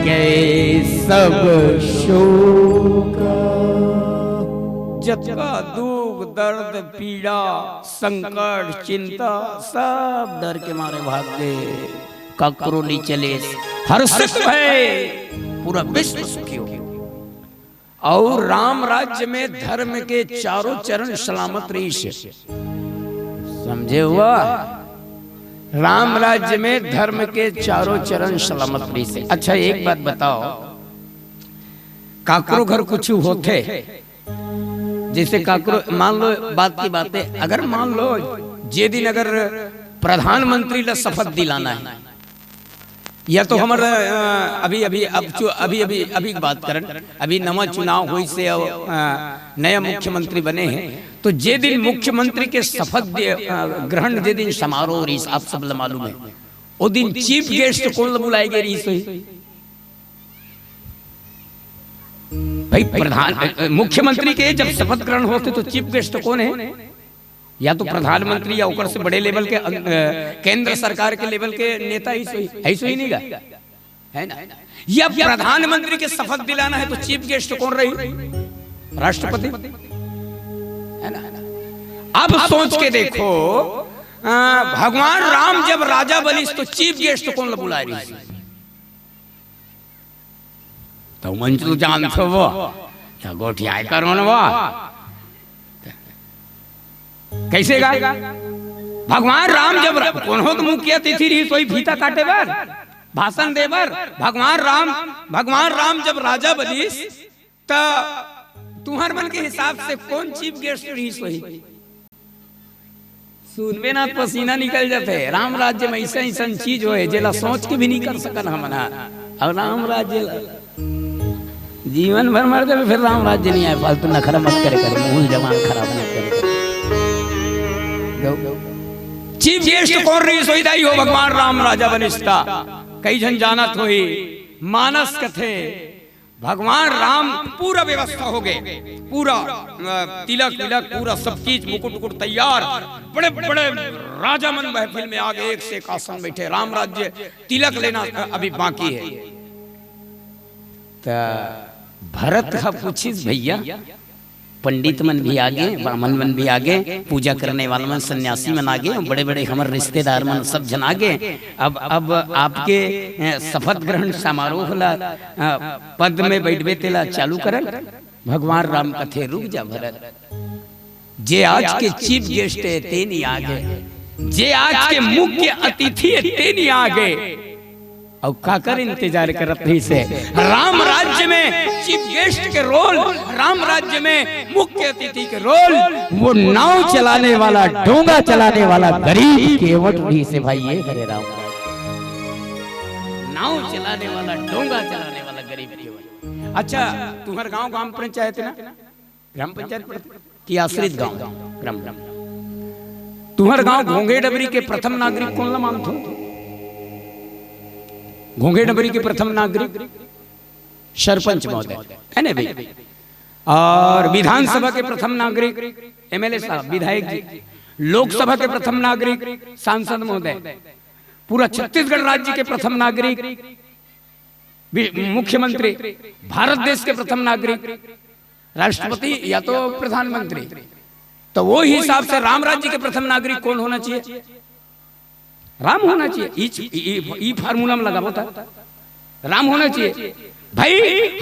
गए सब शोका। जतका दुख, दर्द, पीड़ा, संकट, चिंता, सब डर के मारे भाग गए। ककरो नहीं चले, हर्षित भय पूरा विश्व सुखी हो। और राम राज्य में धर्म के चारों चरण सलामत रहिस। समझे हुआ? राम राज्य में धर्म के चारों चरण सलामत रहिस। अच्छा, एक बात बताओ, काकरो घर कुछ होथे, जैसे काकरो, मान लो, बात की बात है, अगर मान लो जे दिन अगर प्रधानमंत्री ला शपथ दिलाना है, या तो हमर, अ, अभी, अभी, अब चु-, अभी, अभी, अभी की बात करन, अभी नवा चुनाव होइस हे, अ, नया मुख्यमंत्री बने हैं, तो जे दिन मुख्यमंत्री के शपथ दे, अ, ग्रहण जे दिन समारोह रहिस, आप सब ला मालूम है, ओ दिन chief guest कोन ला बुलाए गए रहिस होही? भाई, प्रधान, अ, मुख्यमंत्री के जब शपथ ग्रहण होथे तो chief guest कोन है? या तो प्रधानमंत्री या ओकर से बड़े level के, अ, केंद्र सरकार के level के नेता ही सही, है सही नहीं गा? है ना? या प्रधानमंत्री के शपथ दिलाना है तो chief guest कौन रही? राष्ट्रपति, है ना? अब सोच के देखो, अ, भगवान राम जब राजा बनिस तो chief guest कौन ला बुलाए रहिस? तो मन तो जानथो वो, तो गोठियाए करो न वो। कैसे गा? भगवान राम जब रा-, कोनो तो मुख्य अतिथि रहिस होही फीता काटे बर, भाषण दे बर, भगवान राम, भगवान राम जब राजा बनिस, त तुहर मन के हिसाब से कोन chief guest रहिस होही? सुनबे ना, पसीना निकल जाथे। राम राज्य में ऐसा, ऐसा चीज होए, जेला सोच के भी नहीं कर सकन हमन ह। और राम राज्य ला जीवन भर मर जाबे, फिर राम राज्य नहीं आए। फालतू नखरा मत करे कर, मुंह जबान खराब मत करे कर। Chief guest कौन रहिस होही दाई हो? भगवान राम राजा बनिस त कई झन जानत होही, मानस कथे। भगवान राम पूरा व्यवस्था हो गए, पूरा, अ, तिलक विलक, पूरा सब चीज, मुकुट उकुट तैयार, बड़े बड़े राजा मन महफिल में आ गए, एक से एक आसन बैठे, राम राज्य तिलक लेना, अ, अभी बाकी है। त भरत ह पूछिस, भैया, पंडित मन भी आ गए, बामन मन भी आ गए, पूजा करने वाला मन, सन्यासी मन आ गए, बड़े-बड़े हमर रिश्तेदार मन, सब झन आ गए। अब, अब आपके, अ, शपथ ग्रहण समारोह ला, अ, पद में बैठबे तेला चालू करन। भगवान राम कथे, "रुक जा भरत, जे आज के chief guest है, ते नहीं आ गए, जे आज के मुख्य अतिथि है, ते नहीं आ गए।" अउ काकर इंतजार करत रहिस हे? राम राज्य में chief guest के role, राम राज्य में मुख्य अतिथि के role, वो नाव चलाने वाला, डोंगा चलाने वाला गरीब केवट रहिस हे भाई। ये हरे राम, नाव चलाने वाला, डोंगा चलाने वाला गरीब केवट। अच्छा, तुंहर गांव ग्राम पंचायत ना, ग्राम पंचायत प्रथम कि आश्रित गांव? ग्राम। तुंहर गांव घोंघे डबरी के प्रथम नागरिक कोन ला मानथो? घोंघे डबरी के प्रथम नागरिक सरपंच महोदय, है ना भाई? और विधानसभा के प्रथम नागरिक एमएलए साहब, विधायक जी, लोकसभा के प्रथम नागरिक सांसद महोदय, पूरा छत्तीसगढ़ राज्य के प्रथम नागरिक, वि-, मुख्यमंत्री, भारत देश के प्रथम नागरिक, राष्ट्रपति या तो प्रधानमंत्री। तो वो हिसाब से राम राज्य के प्रथम नागरिक कौन होना चाहिए? राम होना चाहिए। ई, ई, ई, ई फार्मूला में लगाबो त राम होना चाहिए। भाई,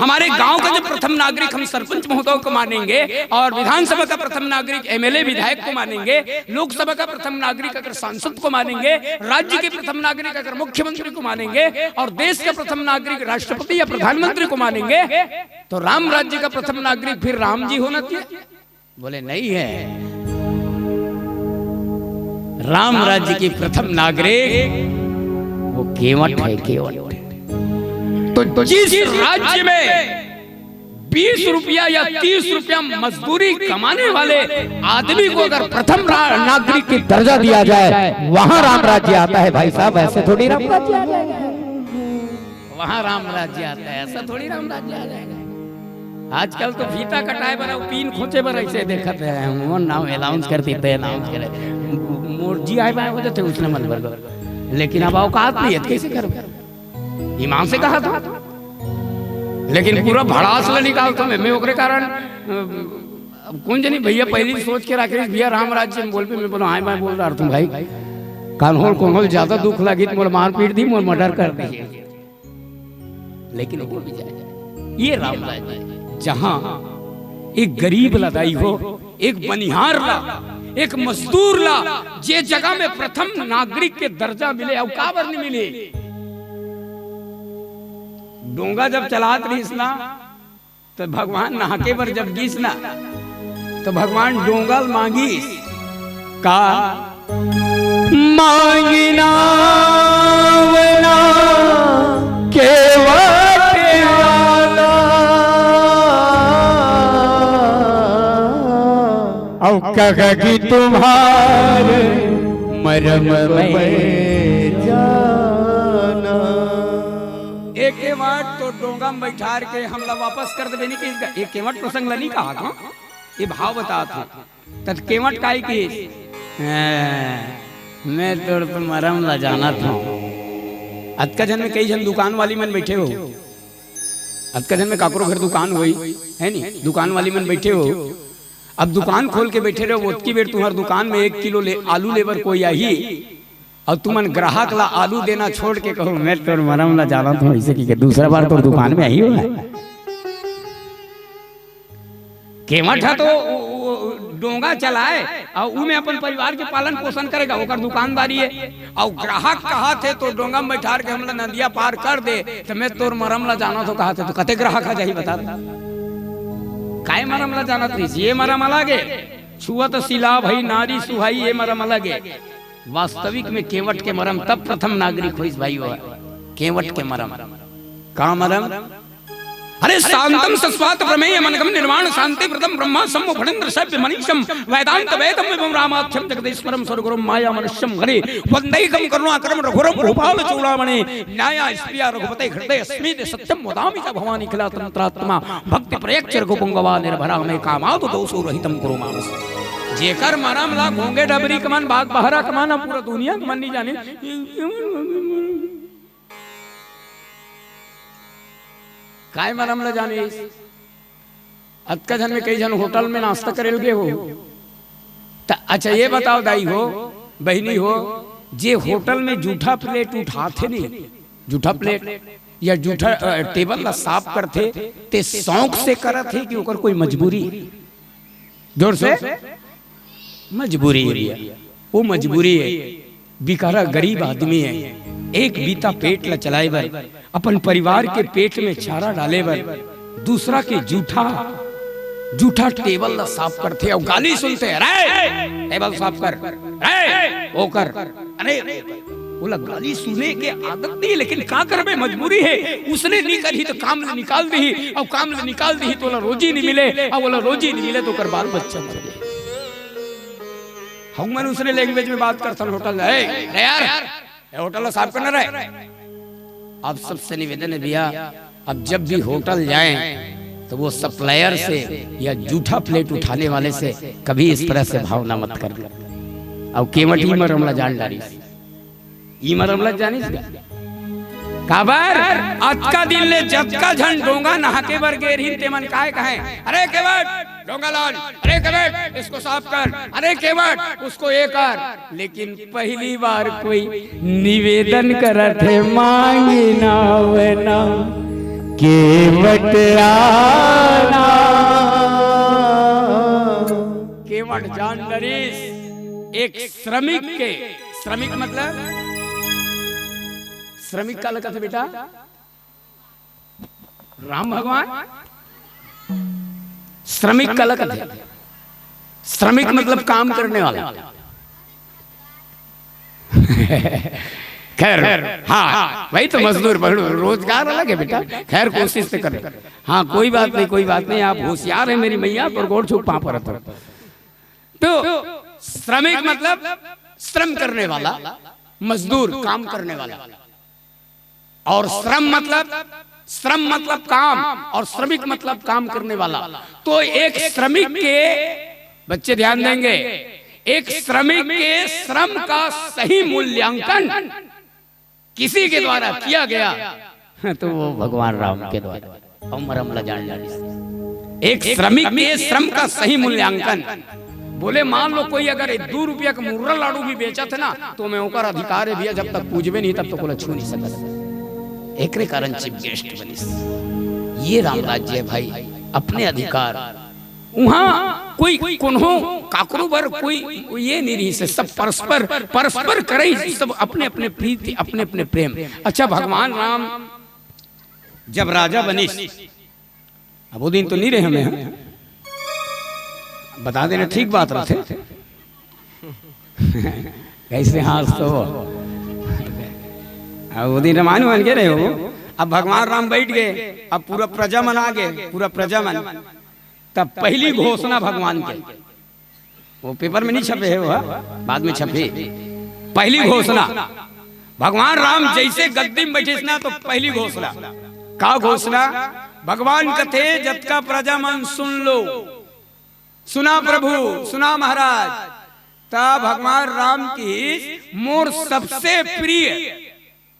हमारे गांव का जब प्रथम नागरिक हम सरपंच महोदय को मानेंगे और विधानसभा का प्रथम नागरिक एमएलए विधायक को मानेंगे, लोकसभा का प्रथम नागरिक अगर सांसद को मानेंगे, राज्य के प्रथम नागरिक अगर मुख्यमंत्री को मानेंगे और देश का प्रथम नागरिक राष्ट्रपति या प्रधानमंत्री को मानेंगे, तो राम राज्य का प्रथम नागरिक फिर राम जी होना चाहिए? बोले, नहीं है। राम राज्य की प्रथम नागरिक वो केवट है, केवट। तो जिस राज्य में बीस रुपया या तीस रुपया मजदूरी कमाने वाले आदमी को अगर प्रथम रा-, नागरिक की दर्जा दिया जाए, वहां राम राज्य आता है भाई साहब, ऐसे थोड़ी राम राज्य आ जाएगा। वहां राम राज्य आता है, ऐसा थोड़ी राम राज्य आ जाएगा। आजकल तो फीता कटाए बर अउ पीन खोचे बर ऐसे देखत हे, मोर नाम अनाउंस कर देते, अनाउंस करे, मोर जी आए बाय हो जाते उसने मन बर। लेकिन अब औकात नहीं है, कैसे करो? ईमान से कहा था, लेकिन पूरा भड़ास ला निकालता मैं, मैं ओकरे कारण, अ, अब कौन जनी भैया पहली सोच के रखे, भैया राम राज्य में बोल पे, मैं बोला, हाँ, मैं बोल रहा तुम भाई, कानहोल कोनहोल ज्यादा दुख लागी तो मोर मारपीट दी, मोर मर्डर कर दी। लेकिन वो भी जाए, ये राम राज्य, जहां एक गरीब ला दाई हो, एक बनिहार ला, एक मजदूर ला, जे जगह में प्रथम नागरिक के दर्जा मिले, अउ काबर नहीं मिले? डोंगा जब चलात रहिस ना, तो भगवान नहाके बर जब गिस ना, तो भगवान डोंगा ल मांगिस का? मांगिना वना केवट वाला, अउ कह कि तुम्हार मरम मैं जाना। एक केवट तो डोंगा में बैठार के हमला वापस कर देबे नहीं कहिस गा। एक केवट प्रसंग ला नहीं कहा था, ये भाव बतात हूँ। तत केवट काय कहिस, "हैं, मैं तोर तो मरम ला जानत हूँ।" अतका झन में कई झन दुकान वाली मन बैठे हो, अतका झन में काकरो घर दुकान होई, है नी, दुकान वाली मन बैठे हो। अब दुकान खोल के बैठे रहो, ओतकी बेर तुम्हार दुकान में एक किलो ले, आलू लेबर कोई आही, अउ तुमन ग्राहक ला आलू देना छोड़ के कहो, "मैं तोर मरम ला जानत हूँ," ऐसे कहिके दूसरा बार तोर दुकान में आही हो। केवट ह तो उ, उ, उ, डोंगा चलाए अउ उमे अपन परिवार के पालन पोषण करेगा, ओकर दुकानदारी है। अउ ग्राहक कहाथे तो डोंगा में बैठार के हमला नदिया पार कर दे, तो मैं तोर मरम ला जानत हूँ कहाथे, तो कते ग्राहक आ जाही बता? काय मरम ला जानत रहिस? ये मरम अलग है, छुअत सिला भई नारी सुहाई, ये मरम अलग है। वास्तविक में केवट के मरम तब प्रथम नागरिक होइस भाई, वो केवट के मरम। का मरम? अरे शांतम सस्वात प्रमेय मनगम निर्वाण शांति प्रदम ब्रह्मा सम्मु फणींद्र सभ्य मनीषम वेदांत वेदम विभम रामाख्यम जगदीश्वरम सदगुरुम माया मनुष्यम हरे वंदेकम करुणाकरम रघुरम भूपाल चूड़ामणि न्याया स्प्रिया रघुपते हृदय अस्मित सत्यम वदामि च भवानी खिला तंत्रात्मा भक्ति प्रयक्ष रघुपुंगवा निर्भरा में कामादु दोषो रहितम कुरु मानस। जेकर मरम ला घोंगे डबरी कमन बाग बहरा कमन हम पूरा दुनिया कमन नहीं जाने। काय मरम ला जाने? अतका झन में कई झन होटल में नाश्ता करेल गए हो। त अच्छा ये बताओ दाई हो, बहिनी हो, जे होटल में जूठा प्लेट उठाथे नहीं, जूठा प्लेट या जूठा, अ, टेबल ला साफ करथे, ते शौक से करत हे कि ओकर कोई मजबूरी? जोर से, मजबूरी है भैया, वो मजबूरी है। बिकारा गरीब आदमी है, एक बीता पेट ला चलाए बर, अपन परिवार के पेट में चारा डाले बर, दूसरा के जूठा, जूठा टेबल ला साफ करथे अउ गाली सुनथे, "रे, टेबल साफ कर, रे, वो कर, अरे।" ओला गाली सुने के आदत नहीं, लेकिन का करबे, मजबूरी हे। उसने नहीं करही तो काम ले निकाल दीही, अउ काम ले निकाल दीही तो ओला रोजी नहीं मिले, अउ ओला रोजी नहीं मिले तो ओकर बाल बच्चा मर जाए। हम मन उसने लैंग्वेज में बात करथन होटल में, "ए, अरे यार, ये होटल ला साफ करना रहे।" आप सबसे निवेदन है भैया, अब जब भी होटल जाएं तो वो सप्लायर से या जूठा प्लेट उठाने वाले से कभी इस तरह से भावना मत कर। अब केवट ही मरम ला जान डारिस। ई मरम ला जानिस का? काबर अतका दिन ले जतका झन डोंगा नहाके बर गे रहिन, तेमन काय कहें, "अरे केवट, डोंगा लान, अरे केवट, इसको साफ कर, अरे केवट, उसको ये कर।" लेकिन पहली बार कोई निवेदन करत हे, मांगी ना वना केवट आना। केवट जान डरिस, एक श्रमिक के, श्रमिक मतलब, श्रमिक काला कथे बेटा? राम भगवान श्रमिक काला कथे? श्रमिक मतलब काम करने वाला। खैर, हाँ, वही तो मजदूर, मजदूर, रोजगार अलग है बेटा। खैर, कोशिश तो कर। हाँ, कोई बात नहीं, कोई बात नहीं, आप होशियार हैं मेरी मैया, पर गोड़ छू पाँव पर रखो। तो श्रमिक मतलब श्रम करने वाला, मजदूर, काम करने वाला। और श्रम मतलब, श्रम मतलब काम, और श्रमिक मतलब काम करने वाला। तो एक श्रमिक के, बच्चे ध्यान देंगे, एक श्रमिक के श्रम का सही मूल्यांकन किसी के द्वारा किया गया, तो वो भगवान राम के द्वारा। अउ मरम ला जान डारिस। एक श्रमिक के श्रम का सही मूल्यांकन। बोले, मान लो कोई अगर एक दू रुपया का मुर्रा लाडू भी बेचथे ना, तो मैं ओकर अधिकार है भैया, जब तक पूजबे नहीं तब तक ओला छू नहीं सकत। एकरे कारण चीफ गेस्ट बनिस। ये राम राज्य है भाई, अपने अधिकार। उहाँ कोई कोनो काकरो बर कोई ये नहीं रहिस हे, सब परस्पर, परस्पर करई, सब अपने अपने प्रीति, अपने अपने प्रेम। अच्छा, भगवान राम जब राजा बनिस, अब वो दिन तो नहीं रहे हमें, हाँ? बता देना ठीक बात रथे। कैसे हाँस तो हो। अब वो दिन रामायण मान के रहे हो, अब भगवान राम बैठ गए, अब पूरा प्रजा मन आ गए, पूरा प्रजा मन। तब पहली घोषणा भगवान के, वो पेपर में नहीं छपे है, वो बाद में छपे। पहली घोषणा, भगवान राम जैसे गद्दी में बैठिस ना, तो पहली घोषणा, का घोषणा? भगवान कथे, "जतका प्रजा मन सुन लो, सुना प्रभु, सुना महाराज।" तब भगवान राम कहिस, "मोर सबसे प्रिय,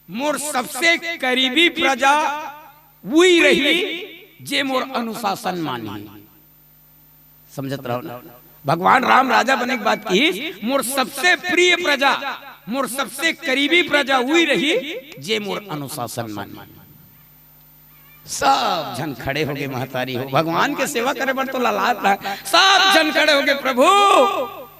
मोर सबसे करीबी प्रजा वही रही, जे मोर अनुशासन मानही।" समझत रहो ना, भगवान राम राजा बने के बाद कहिस, "मोर सबसे प्रिय प्रजा, मोर सबसे करीबी प्रजा वही रही, जे मोर अनुशासन मानही।" सब झन खड़े होगे, महतारी हो, भगवान के सेवा करे बर तो ललाट रहा। सब झन खड़े होगे, "प्रभु,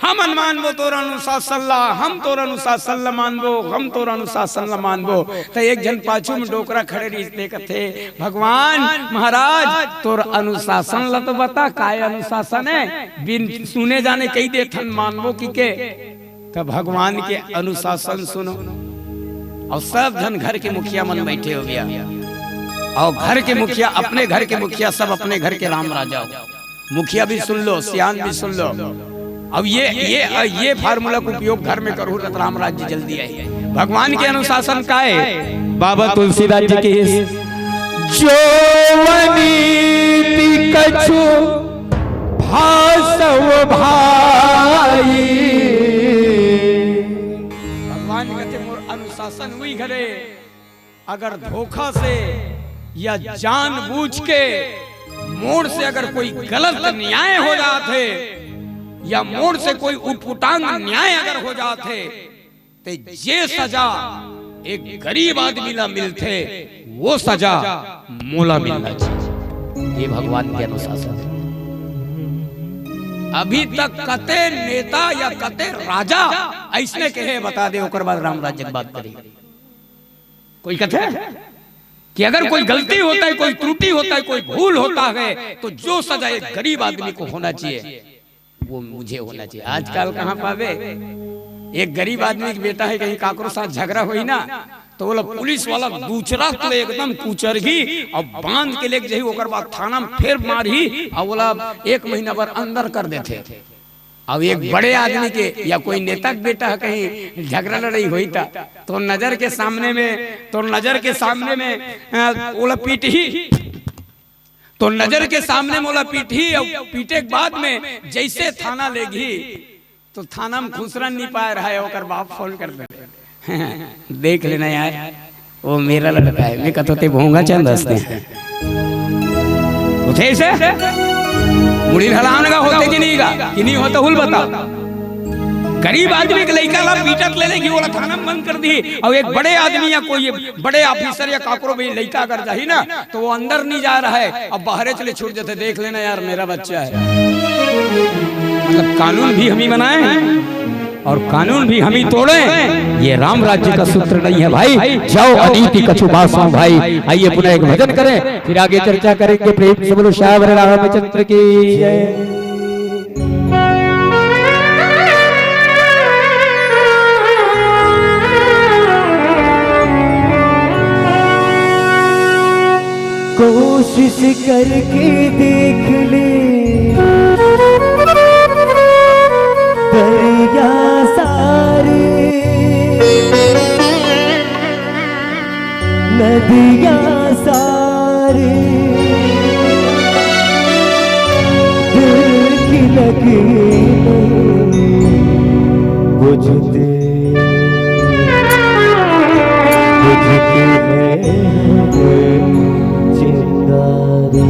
हमन मानबो तोर अनुशासन ला, हम तोर अनुशासन ला मानबो, हम तोर अनुशासन ला मानबो।" त एक झन पाछू में डोकरा खड़े रहिस, ते कथे, "भगवान महाराज, तोर अनुशासन ला तो बता, काय अनुशासन है? बिन सुने जाने कही देथन, मानबो कि के?" त भगवान के अनुशासन सुनो। अउ सब झन घर के मुखिया मन बैठे हो गया, अउ घर के मुखिया, अपने घर के मुखिया, सब अपने घर के राम राजा हो। मुखिया भी सुन लो, सियान भी सुन लो। अब ये, ये, ये फार्मूला का उपयोग घर में करो, त राम राज्य जल्दी आए। भगवान के अनुशासन का है? बाबा तुलसीदास जी की, "जो नीति कछु भासव भाई।" भगवान कहते, "मोर अनुशासन हुई घरे, अगर धोखा से या जानबूझ के मोर से अगर कोई गलत न्याय हो जात हे, या मोर से कोई उटपुटांग न्याय अगर हो जात हे, ते जे सजा एक गरीब आदमी ला मिलथे, वो सजा मोला मिलना चाहिए।" ये भगवान के अनुशासन हे। अभी तक कते नेता या कते राजा अइसने कहे, बता दे, ओकर बाद राम राज्य के बात करी। कोई कहते हैं कि अगर कोई गलती होता है, कोई त्रुटि होता है, कोई भूल होता है, तो जो सजा एक गरीब आदमी को होना चाहिए, वो मुझे होना चाहिए। आजकल कहाँ पावे? एक गरीब आदमी के बेटा हे, कहीं काकरो साथ झगड़ा होही ना, तो ओला पुलिस वाला दूचरत ले एकदम कुचरही अउ बांध के लेके जाही, ओकर बाद थाना में फेर मारही अउ ओला एक महीना बर अंदर कर देथे। अब एक बड़े आदमी के या कोई नेता के बेटा ह कहीं झगड़ा लड़ाई होही त, तोर नजर के सामने में, तोर नजर के सामने में, अ, ओला पीटही, तोर नजर के सामने में ओला पीटही अउ पीटे के बाद में जइसे थाना लेगही, तो थाना में खुसरन नहीं पाए रहा है, ओकर बाप फोन कर दे, "देख लेना यार, वो मेरा लड़का है।" मैं कहता, "ते भोंगा चंद हंसते हैं।" उठे से मुड़ी हलान का होते कि नहीं का, कि नहीं होता, हुल बता। गरीब आदमी के लइका ला पीटत ले लेगी, ओला थाना में बंद कर दी, अउ एक बड़े आदमी या कोई बड़े ऑफिसर या काकरो भी लइका अगर जाही ना, तो वो अंदर नहीं जा रहा है, अब बाहरे चले छूट जाते, "देख लेना यार, मेरा बच्चा है।" मतलब, कानून भी हम ही बनाए हैं और कानून भी हम ही तोड़े। ये राम राज्य का सूत्र नहीं है भाई। जाओ, अनीति कछु बासो भाई। आइए, पुनः एक भजन करें, फिर आगे चर्चा करेंगे। प्रेम से बोलो श्यावर रामचंद्र की जय। कोशिश करके देख ले, दरिया सारी, नदिया सारी दिल की लगी बुझते, बुझते हैं चिंगारी।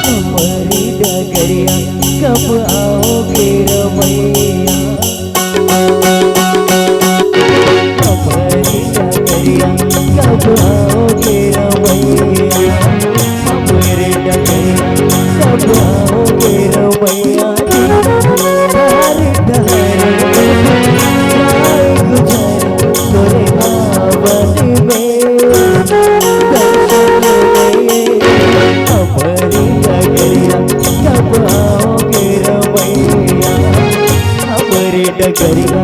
हमारी डगरिया कब आओगे रमैया? हमारी डगरिया कब आओगे रमैया? हमारी डगरिया कब आओगे रमैया? धार धार आए गुजर तोरे आवन में। दर्शन में हमारी डगरिया कब आओगे रमैया? हमारी डगरिया।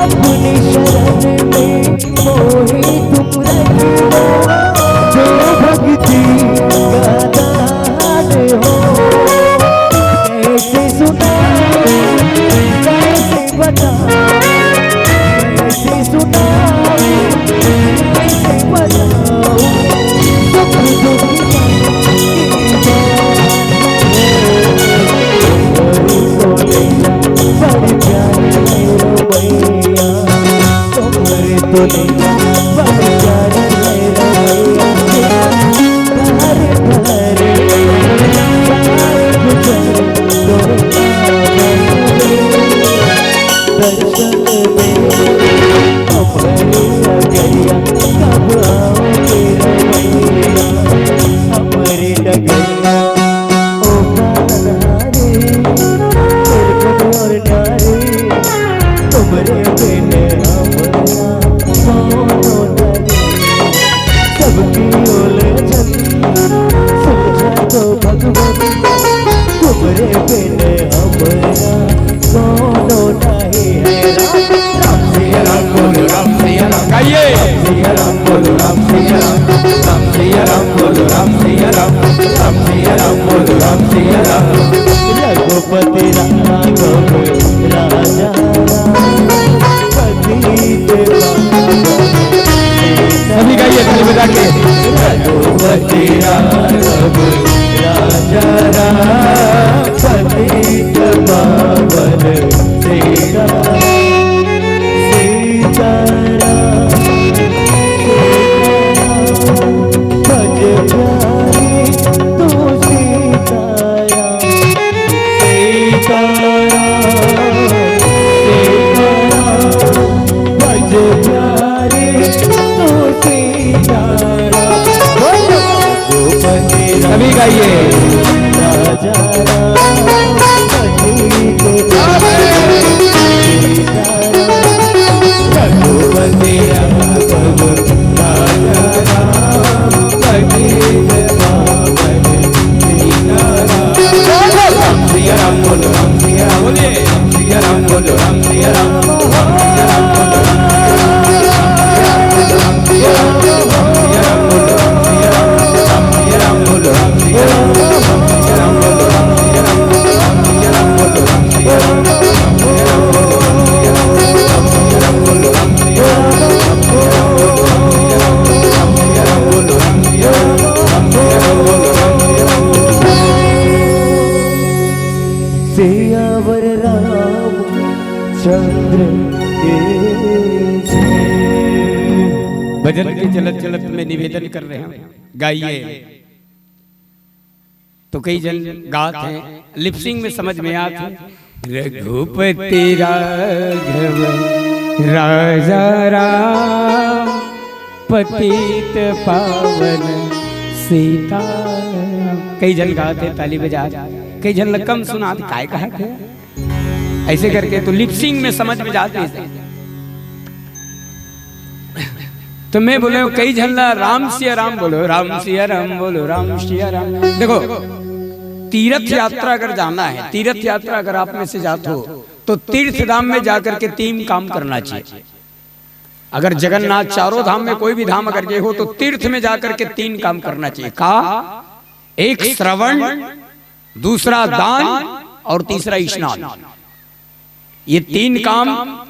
अपनी शरण में मोहे तुम रख लो, जो भक्ति का दान हो। कैसे सुनाऊं, कैसे बताऊं, कैसे सुनाऊं, कैसे बताऊं, दुख दुख की बात। बड़ी प्यारी है रमैया, तुम्हारे दुनिया बड़ी प्यारी है रमैया। हरे हरे गुजर दो दर्शन में हमारी नगरिया, कब आओगे रमैया हमारी नगरिया। ओ पालनहारी, बिल्कुल और नारी, तुमरे बिन हमरा कोनो नहीं। सबकी उलझन सुलझा दो भगवान, तुमरे बिन हमरा कोनो नहीं है। राम, राम सिया राम, बोलो राम सिया राम। गाइए। राम सिया राम, बोलो राम सिया राम। राम सिया राम, बोलो राम सिया राम। राम सिया राम, बोलो राम सिया राम। रघुपति राघव राजा राम, पतित पावन। सभी गाइए ताली बजा के। रघुपति राघव राजा राम, पतित पावन सीता। सीताराम, सीताराम, भज प्यारी तू सीताराम। सीताराम, सीताराम, भज प्यारी तू सीताराम। सभी गाइए। राजा राम, पतित पावन सीताराम। रघुपति राघव राजा राम, पतित पावन सीताराम। राम सिया राम, बोलो राम सिया राम। बोलिए। राम सिया राम, बोलो राम सिया राम। राम सिया राम, बोलो राम सिया राम। राम सिया राम, बोलो राम सिया राम। राम सिया राम, बोलो राम सिया राम। राम सिया राम, बोलो राम सिया राम। राम सिया राम, बोलो राम सिया राम। सियावर रामचंद्र के जय। भजन के चलत चलत में निवेदन कर रहे हैं, गाइए। तो कई झन गात हैं, लिपसिंग में समझ में आत हे। रघुपति राघव राजा राम, पतित पावन सीता। कई झन गात हे ताली बजा, कई झन ल कम सुनात हे, काय कहत हे? ऐसे करके तो लिपसिंग में समझ में जात हे। तो मैं बोले, कई झन ला राम सिया राम बोलो, राम सिया राम बोलो, राम सिया राम। देखो, तीर्थ यात्रा अगर जाना है, तीर्थ यात्रा अगर आप में से जात हो, तो तीर्थ धाम में जाकर के तीन काम करना चाहिए। अगर जगन्नाथ चारों धाम में कोई भी धाम अगर गए हो, तो तीर्थ में जाकर के तीन काम करना चाहिए। का? एक श्रवण, दूसरा दान और तीसरा स्नान। ये तीन काम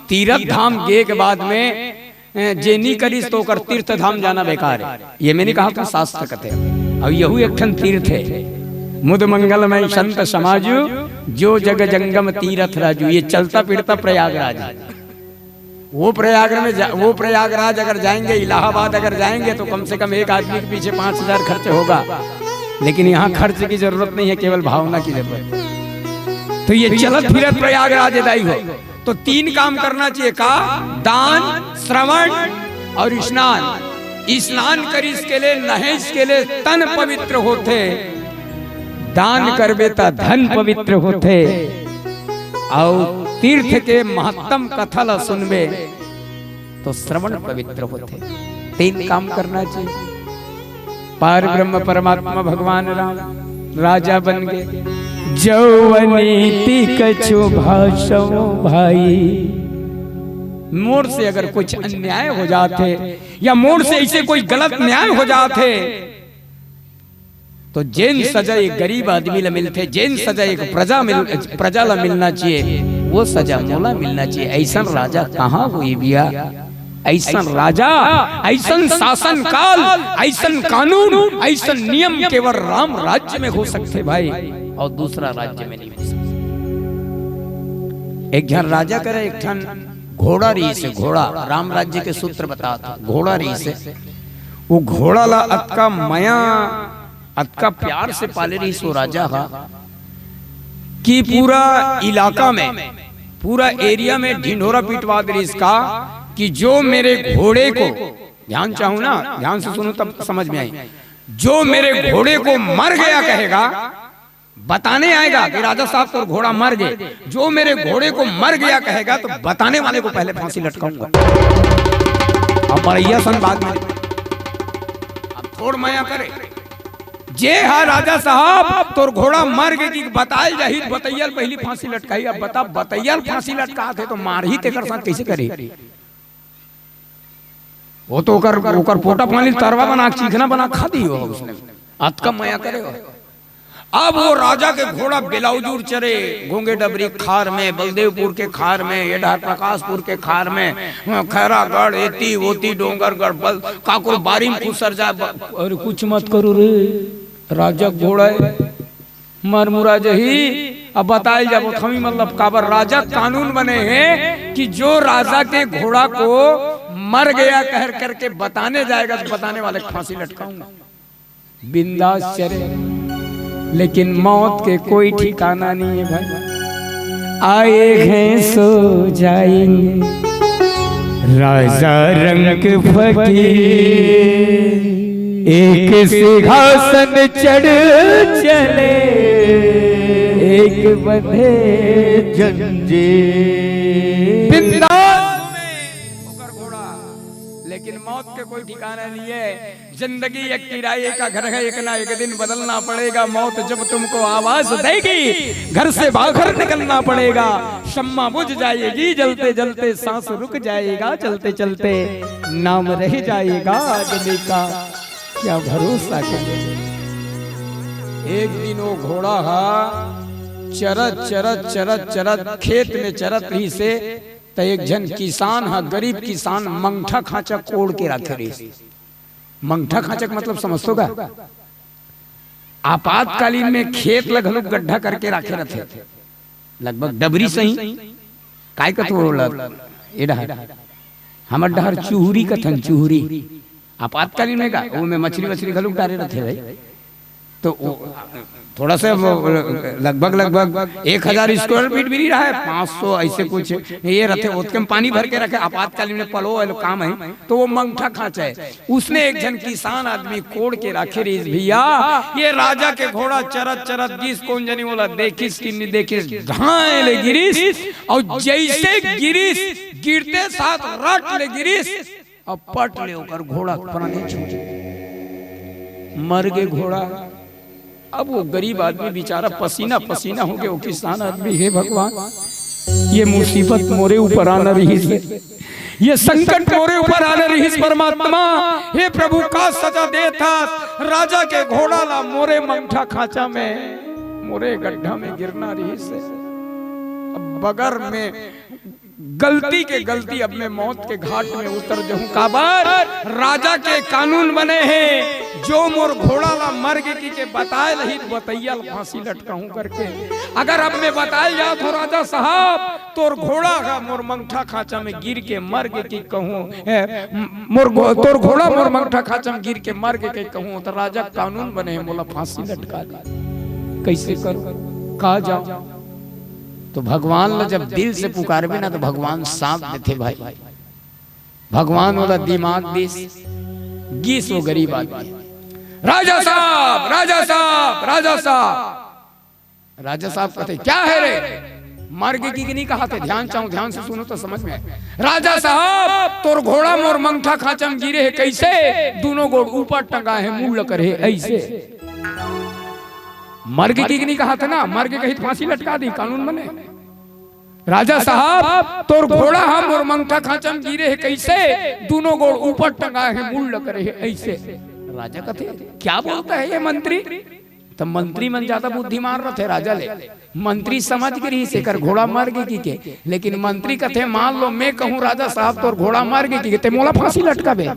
तीर्थ धाम गे के बाद में, अ, जे नी करिस तो ओकर तीर्थ धाम जाना बेकार हे। ये मैं नी कहत हँव, शास्त्र कथे। अउ यहू एक ठन तीर्थ हे। मुद मंगलमय संत समाजू, जो जग जंगम तीरथ राजू। ये चलता फिरता प्रयागराज हे। वो प्रयाग में जा-, वो प्रयागराज अगर जाएंगे, इलाहाबाद अगर जाएंगे, तो कम से कम एक आदमी के पीछे पाँच हजार खर्च होगा, लेकिन यहाँ खर्च की जरूरत नहीं है, केवल भावना की जरूरत है। तो ये चलत फिरत प्रयागराज दाई हो, तो तीन काम करना चाहिए। का? दान, श्रवण और स्नान। स्नान करिस के ले, नहइस के ले तन पवित्र होथे, दान करबे त धन पवित्र होथे। अउ तीर्थ के महत्तम कथा ला सुनबे तो श्रवण पवित्र होथे। तीन काम करना चाहिए। पार ब्रह्म परमात्मा भगवान राम राजा बन गे। जौ अनीति कछु भाषौ भाई, मोर से अगर कुछ अन्याय हो जात हे या मोर से ऐसे कोई गलत न्याय हो जात हे, तो जेन सजा एक गरीब आदमी ला मिलथे, जेन सजा एक प्रजा मिल, प्रजा ला मिलना चाहिए, वो सजा मोला मिलना चाहिए। ऐसन राजा कहाँ होही भैया? ऐसन राजा, ऐसन शासन काल, ऐसन कानून, ऐसन नियम केवल राम राज्य में हो सकथे भाई, और दूसरा राज्य में नहीं हो सकथे। एक झन राजा करा एक ठन घोड़ा रहिस हे, घोड़ा, राम राज्य के सूत्र बतात हे, घोड़ा रहिस हे। वो घोड़ा ला अतका मया, अतका प्यार से पाले रहिस वो राजा हा कि पूरा इलाका में, पूरा एरिया में ढिंढोरा पिटवा दे रहिस का कि जो मेरे घोड़े को, ध्यान चाहूं ना, ध्यान से सुनो तब समझ में आई, जो मेरे घोड़े को मर गया कहेगा, बताने आएगा कि राजा साहब तोर घोड़ा मर गए, जो मेरे घोड़े को मर गया कहेगा तो बताने वाले को पहले फांसी लटकाऊंगा। अब मरैया सन बाद में, अब थोड़ मया करे। जे हा राजा साहब तोर घोड़ा मर गए कि बतायल जाही, बतैया ल पहली फांसी लटकाही। अब बता, बतैया ल फांसी लटकात हे तो मारही तेकर साथ कैसे करे? वो तो ओकर, ओकर पोटा पानी तरवा बना के, चीखना बना के खा दी हो उसने। अतका मया करे हो। अब वो राजा के घोड़ा बेलाउजूर चरे, गोंगे डबरी के खार में, बलदेवपुर के खार में, ये डहर प्रकाशपुर के खार में, खैरागढ़, एती ओती, डोंगरगढ़, बल, काकरो बारी में खुसर जाए, ब-, अरे कुछ मत करो रे, राजा के घोड़ा हे, मर मुरा जही। अब बताए जाबो थमी, मतलब काबर राजा कानून बने हे कि जो राजा के घोड़ा को मर गया कह करके बताने जाएगा तो बताने वाले को फांसी लटकाऊंगा। बिंदास चरे, लेकिन मौत के कोई ठिकाना नहीं है भाई। आए हैं सो जाएंगे, राजा रंक फकीर एक सिंहासन चढ़ चले, एक बंधे जंजीर। बिंदास में ओकर घोड़ा, लेकिन मौत के कोई ठिकाना नहीं है। जिंदगी एक किराए का घर है, एक ना एक दिन बदलना पड़ेगा। मौत जब तुमको आवाज देगी, घर से बाहर निकलना पड़ेगा। शम्मा बुझ जाएगी, जलते जलते सांस रुक जाएगा, चलते चलते नाम रह जाएगा आदमी का, क्या भरोसा करें। एक दिन वो घोड़ा हा चरत चरत चरत चरत खेत में चरत रहिस हे, त एक झन किसान हा, गरीब किसान, मंगठा खांचा कोड़ के राखे रहिस। मंगठा खांचा के मतलब समझथो का? आपातकालीन में खेत ल घलो गड्ढा करके राखे रथे, लगभग डबरी सही, काय कथो ओला, ए डहर, हमर डहर चुहरी कथन, चुहरी। आपातकालीन में का, ओमे मछली वछली घलो डारे रथे भाई। तो वो थोड़ा सा वो लगभग, लगभग एक हजार स्क्वायर फीट भी नहीं रहा है, पाँच सौ ऐसे कुछ ये रथे, ओतके में पानी भर के रखे, आपातकालीन में पलो वालो काम है, तो वो मंगठा खांचा है। उसने एक झन किसान आदमी कोड़ के राखे रहिस भैया। ये राजा के घोड़ा चरत चरत गिस, कोन जनी ओला देखिस कि नहीं देखिस, ढांय ले गिरिस, और जैसे गिरिस, गिरते साथ रट ले गिरिस, अब पट ले ओकर घोड़ा के प्राणी छूट गे। मर गे घोड़ा। अब वो गरीब आदमी बेचारा पसीना पसीना हो गे, वो किसान आदमी, हे भगवान, ये मुसीबत मोरे ऊपर आना रहिस, ये संकट मोरे ऊपर आना रहिस परमात्मा, हे प्रभु, का सजा देथस, राजा के घोड़ा ला मोरे मंगठा खांचा में, मोरे गड्ढा में गिरना रहिस। अब बगर में गलती के गलती, अब मैं मौत के घाट में उतर जाऊं। काबर? राजा के कानून बने हे, जो मोर घोड़ा ला मर गे कहिके बताए ल ही त बतैया ल फांसी लटकाहूं करके। अगर अब मैं बताए जात हों, राजा साहब, तोर घोड़ा हा मोर मंगठा खांचा में गिर के मर गे कहिके कहूं, ए, म-, मोर घो-, तोर घोड़ा मोर मंगठा खांचा में गिर के मर गे कहिके कहूं, त राजा के कानून बने हे, मोला फांसी लटका दे। कैसे करूं? कहां जाऊं? तो भगवान ला जब दिल से पुकारबे ना, तो भगवान साथ देथे भाई। भगवान ओला दिमाग दिस, गिस वो गरीब आदमी। राजा साहब, राजा साहब, राजा साहब। राजा साहब कहते, "क्या है रे?" मर गे कहिके नहीं कहाथे, ध्यान चाहूं, ध्यान से सुनो तो समझ में आए। "राजा साहब, तोर घोड़ा मोर मंगठा खांचा में गिरे हे।" "कैसे?" "दूनों गोड़ ऊपर टंगा हे, मुड़ ल करे हे ऐसे।" मर गे कहिके नहीं कहाथे ना, मर गे कही त फांसी लटका दी, कानून बने। राजा साहब, तोर घोड़ा ह मोर मंगठा खांचा म गिरे हे, कइसे? दूनों गोड़ ऊपर टंगा हे, मुड़ ल करे हे, अइसे। राजा कथे, "क्या बोलता है ये मंत्री?" त मंत्री मन जादा बुद्धिमान रथे राजा ले। मंत्री समझ गे रिहिस, एकर घोड़ा मर गे कहिके। लेकिन मंत्री कथे, "मान लो, मैं कहूं, राजा साहब, तोर घोड़ा मर गे कहिके, ते मोला फांसी लटकाबे?"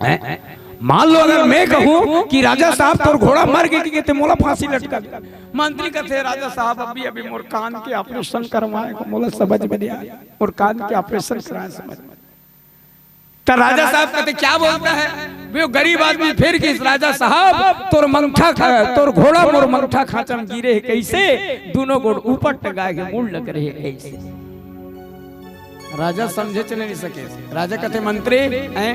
हैं? मान लो, अगर मैं कहूं कि, "राजा साहब, तोर घोड़ा मर गे कहिके, ते मोला फांसी लटकाबे।" मंत्री कथे, "राजा साहब, अभी, अभी मोर कान के ऑपरेशन करवाए, मोला समझ में नहीं आया, मोर कान के ऑपरेशन कराए, समझ में।" त राजा साहब कथे, "क्या बोलता है?" वो गरीब आदमी फिर कहिस, "राजा साहब, तोर मंगठा खा-, तोर घोड़ा मोर मंगठा खांचा म गिरे हे, कइसे? दूनों गोड़ ऊपर टंगा हे, मुड़ ल करे हे, अइसे।" राजा समझेच नहीं सके। राजा कथे, "मंत्री, हैं?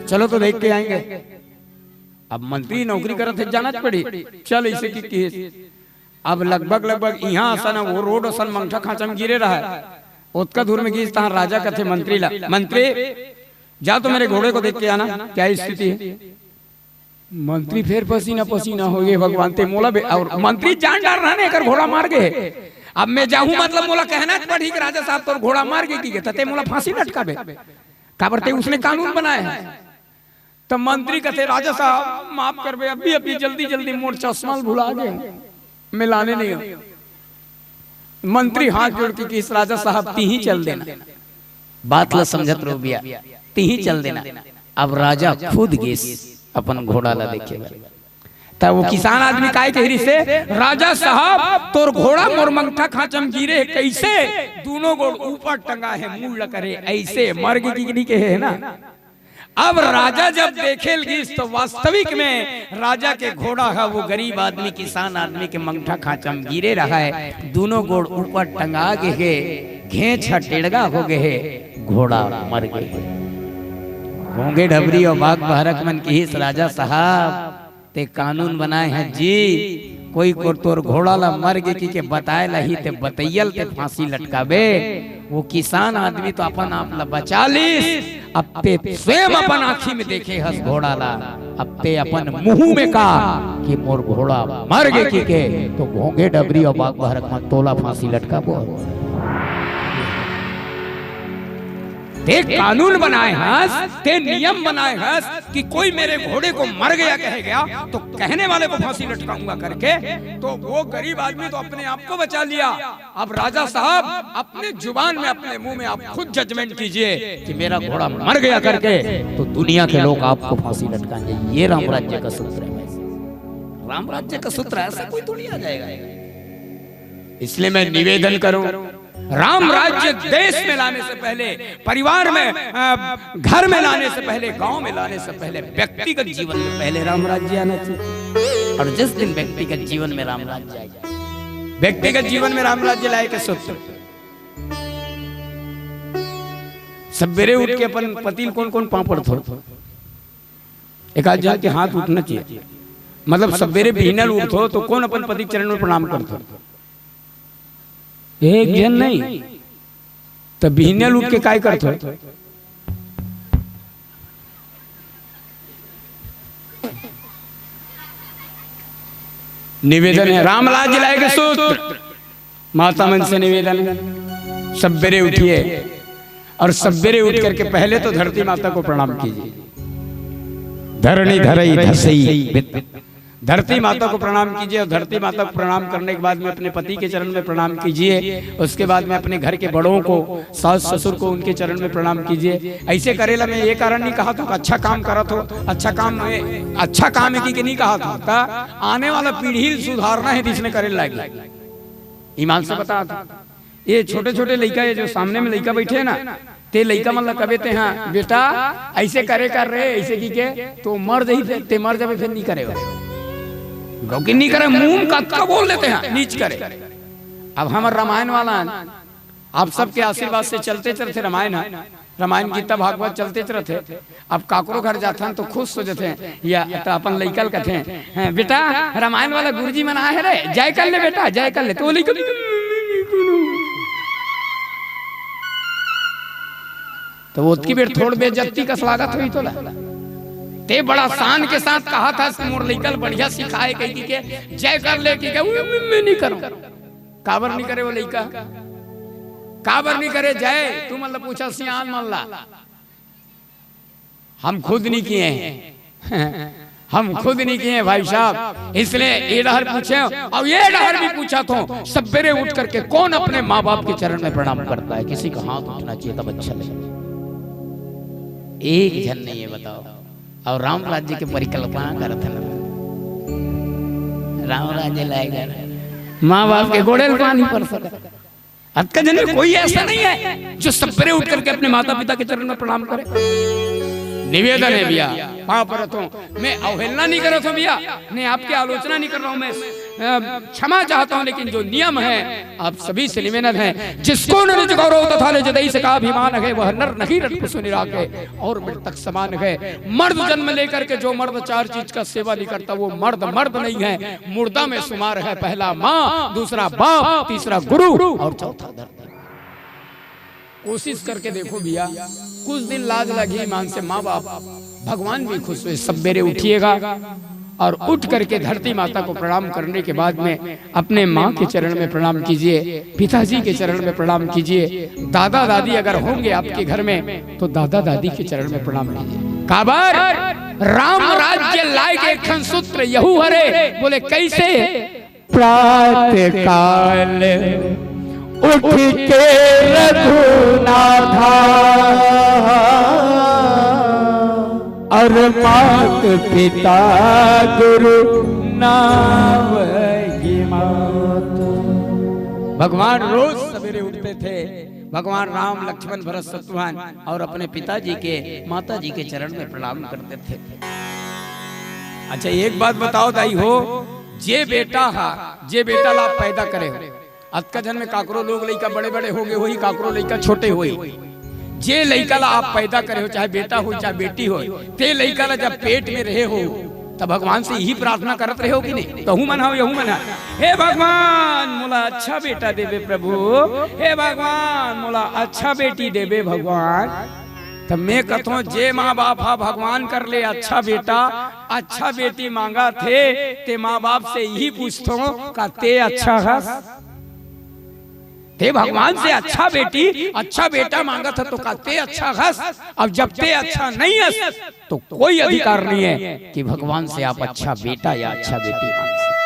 चलो तो देख के आएंगे।" अब मंत्री नौकरी करत हे, जाना च पड़ी। चल, अइसे कहिके अब लगभग, लगभग इहां असन, वो रोड असन मंगठा खांचा म गिरे रहय। ओतका दूर में गिस, तहां राजा कथे मंत्री ला, "मंत्री, जा तो मेरे घोड़े को देख के आना, क्या स्थिति है?" मंत्री फेर पसीना पसीना हो गे, "भगवान, ते मोला बे-," अउ मंत्री जान डारे रहय ना, एकर घोड़ा मर गे हे। अब मैं जाहूं, मतलब मोला कहना च पड़ही कि, "राजा साहब, तोर घोड़ा मर गे," कहिके, त ते मोला फांसी लटकाबे। काबर ते उसने कानून बनाए हे। त मंत्री कथे, "राजा साहब, माफ करबे, अभी, अभी जल्दी, जल्दी मोर चश्मा ल भुला गे, मैं लाने नहीं हूं।" मंत्री हाथ जोड़ के कहिस, "राजा साहब, तिही चल देना।" बात ल समझत रहो भैया, तिही चल देना। अब राजा खुद गिस अपन घोड़ा ल देखे बर। त वो किसान आदमी काय कहे रिहिसे, "राजा साहब, तोर घोड़ा मोर मंगठा खांचा म गिरे हे, कइसे? दूनों गोड़ ऊपर टंगा हे, मुड़ ल करे, अइसे मर गे कि नहीं कहे हे ना।" अब राजा जब देखे ल गिस, तो वास्तविक में राजा के घोड़ा ह वो गरीब आदमी, किसान आदमी के मंगठा खांचा म गिरे रहय, दूनों गोड़ ऊपर टंगा गे हे, घेंच ह टेड़गा हो गे हे, घोड़ा मर गे हे। घोंघे ढबरी अउ बाघ बहरक मन किहिस, "राजा साहब, ते कानून बनाए हे जी, कोई को तोर घोड़ा ला मर गे कहिके बताए लाही, ते बतइया ल ते फांसी लटकाबे।" वो किसान आदमी तो अपन आप ला बचा लिस, अब ते स्वयं अपन आंखी में देखे हस घोड़ा ला, अब ते अपन मुंह में कह कि मोर घोड़ा मर गे कहिके, तो घोंघे ढबरी अउ बाघ बहरक मन तोला फांसी लटकाबो। ते कानून बनाए हस, ते नियम बनाए हस कि कोई मेरे घोड़े को मर गया कहे गया तो कहने वाले को फांसी लटकाऊंगा करके, तो वो गरीब आदमी तो अपने आप को बचा लिया। अब राजा साहब, अपने जुबान में, अपने मुंह में आप खुद जजमेंट कीजिए कि मेरा घोड़ा मर गया करके, तो दुनिया के लोग आपको फांसी लटकाएंगे। ये राम राज्य का सूत्र है भाई। राम राज्य का सूत्र, ऐसा कोई थोड़ी आ जाएगा। इसलिए मैं निवेदन करूं, राम राज्य देश में लाने से पहले, परिवार में, अ, घर में लाने से पहले, गांव में लाने से पहले, व्यक्तिगत जीवन में पहले राम राज्य आना चाहिए। और जिस दिन व्यक्तिगत जीवन में राम राज्य आए, व्यक्तिगत जीवन में राम राज्य लाए के सूत्र, सवेरे उठ के अपन पति ल कोन कोन पांव पड़थो? एक आध झन के हाथ उठना चाहिए। मतलब, सवेरे बिहनल उठथो तो कोन अपन पति के चरण में प्रणाम करथो? एक झन नहीं। त बिहनल उठ के काय करथो? निवेदन है, राम राज्य लाए के सूत्र। माता मन से निवेदन है, सवेरे उठिए और सवेरे उठ करके पहले तो धरती माता को प्रणाम कीजिए। धरणी धरई धसई बित-, धरती माता को प्रणाम कीजिए और धरती माता को प्रणाम करने के बाद में अपने पति के चरण में प्रणाम कीजिए। उसके बाद में अपने घर के बड़ों को, सास ससुर को, उनके चरण में प्रणाम कीजिए। ऐसे करेला मैं ये कारण नहीं कहा था कि अच्छा काम करत हो, अच्छा काम, अच्छा काम है कि, कि नहीं कहा था। त आने वाला पीढ़ी सुधारना है, जिसने करे लागी। ईमान से बता था, ये छोटे छोटे लइका, ये जो सामने में लइका बैठे हैं ना, ते लइका मन ला कबे ते, "हाँ बेटा, ऐसे करे कर रे, ऐसे की के, तो मर जाही, फिर ते मर जाबे, फिर नहीं करे।" क्योंकि नहीं करे, मुंह में कतका बोल देते हैं, नीच करे। अब हमर रामायण वाला है, आप सबके आशीर्वाद से चलते चलते रामायण है, रामायण गीता भागवत चलते चलते। अब काकरो घर जाथन तो खुश हो जाथे, या त अपन लइका ल कथे, "हैं, बेटा, रामायण वाला गुरुजी मन आए हैं रे, जय कर ले बेटा, जय कर ले।" तो वो लइका, तो ओतकी बेर थोड़ बेइज्जती कस लागत होही तोला। ते बड़ा शान के साथ कहा था कि मोर लइका ल बढ़िया सिखाए कही के, जय कर ले कही के, "मैं नहीं करूं।" काबर नहीं करे वो लइका? काबर नहीं करे? जय, तू मतलब पूछा सियान मन ला। हम खुद नहीं किए हैं। हम खुद नहीं किए हैं भाई साहब, इसलिए ये डहर पूछे। और ये डहर भी पूछा था, सवेरे उठ करके कौन अपने माँ बाप के चरण में प्रणाम करता है? किसी का हाथ उठना चाहिए, तब अच्छा लगे। एक झन नहीं है, बताओ। और राम राज्य के परिकल्पना करत है ना, राम राज्य लाएगा, माँ बाप के गोड़े ल पानी पर सकत। अतका जन में कोई ऐसा नहीं है जो सवेरे उठ करके अपने माता पिता के चरण में प्रणाम करे। निवेदन है भैया, पाँव परत हूँ, मैं अवहेलना नहीं कर रहा हूँ भैया, नहीं आपकी आलोचना नहीं कर रहा हूँ मैं, अ, क्षमा चाहता हूँ, लेकिन जो नियम है आप सभी से निवेदन है, जिसको न निज गौरव तथा निज देश का अभिमान है, वह नर नहीं रट पशु निराखे और मृतक समान है। मर्द जन्म लेकर के जो मर्द चार चीज का सेवा नहीं करता, वो मर्द मर्द नहीं है, मुर्दा में शुमार है। पहला माँ, दूसरा बाप, तीसरा गुरु और चौथा धरती। कोशिश करके देखो भैया, कुछ दिन लाज लगी मान से, माँ बाप, भगवान भी खुश हुए। सवेरे उठिएगा और उठ करके धरती माता को प्रणाम करने के बाद में अपने माँ के चरण में प्रणाम कीजिए, पिताजी के चरण में प्रणाम कीजिए, दादा दादी अगर होंगे आपके घर में तो दादा दादी के चरण में प्रणाम कीजिए। काबर? राम राज्य लाए के एक ठन सूत्र यहू हरे। बोले कैसे? प्रातः काल उठ के रघुनाथा, और मात पिता गुरु नावहि मात। भगवान रोज सवेरे उठते थे, भगवान राम, लक्ष्मण, भरत, शत्रुघ्न और अपने पिताजी के, माता जी के चरण में प्रणाम करते थे। अच्छा, एक बात बताओ दाई हो, जे बेटा हा, जे बेटा ला आप पैदा करे हो, अतका जन में काकरो लोग लइका बड़े बड़े हो गए होही, काकरो लइका छोटे होही, जे लइका ला आप पैदा करे हो, चाहे बेटा हो चाहे बेटी हो, ते लइका ला जब पेट में रहे हो, तब भगवान से यही प्रार्थना करत रहे हो कि नहीं? तहू मन हव, यहू मन हव, "हे भगवान, मोला अच्छा बेटा देबे प्रभु, हे भगवान, मोला अच्छा बेटी देबे भगवान।" तब मैं कथों, जे माँ बाप हा भगवान कर ले अच्छा बेटा, अच्छा बेटी मांगथे, ते माँ बाप से यही पूछथों, "का ते अच्छा हस?" ते भगवान से अच्छा बेटी, अच्छा बेटा मांगत ह, तो का ते अच्छा हस? अब जब ते अच्छा नहीं हस, तो कोई अधिकार नहीं है कि भगवान से आप अच्छा बेटा या अच्छा बेटी मांग सके।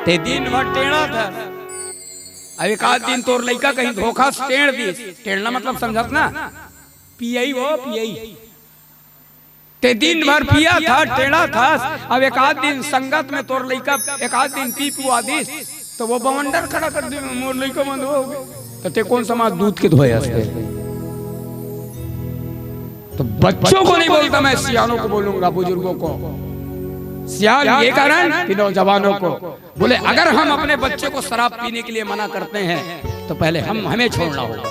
ते दिन भर टेढ़त हस, अब एक आध दिन तोर लइका कहीं धोखा से टेढ़ दिस, टेढ़ना मतलब समझत ना, पियई वो पियई। ते दिन भर पियत हस, टेढ़त हस, अब एक आध दिन संगत में तोर लइका एक आध दिन पी पुआ दिस, तो वो बवंडर खड़ा कर दे, "मोर लइका मन धो हो गए।" तो ते कौन समाज दूध के धोए हस ते? तो बच्चों को नहीं बोलता मैं, सियानों को बोलूंगा, बुजुर्गों को। सियान ये कारण कि नौजवानों को बोले, अगर हम अपने बच्चे को शराब पीने के लिए मना करते हैं, तो पहले हम, हमें छोड़ना होगा,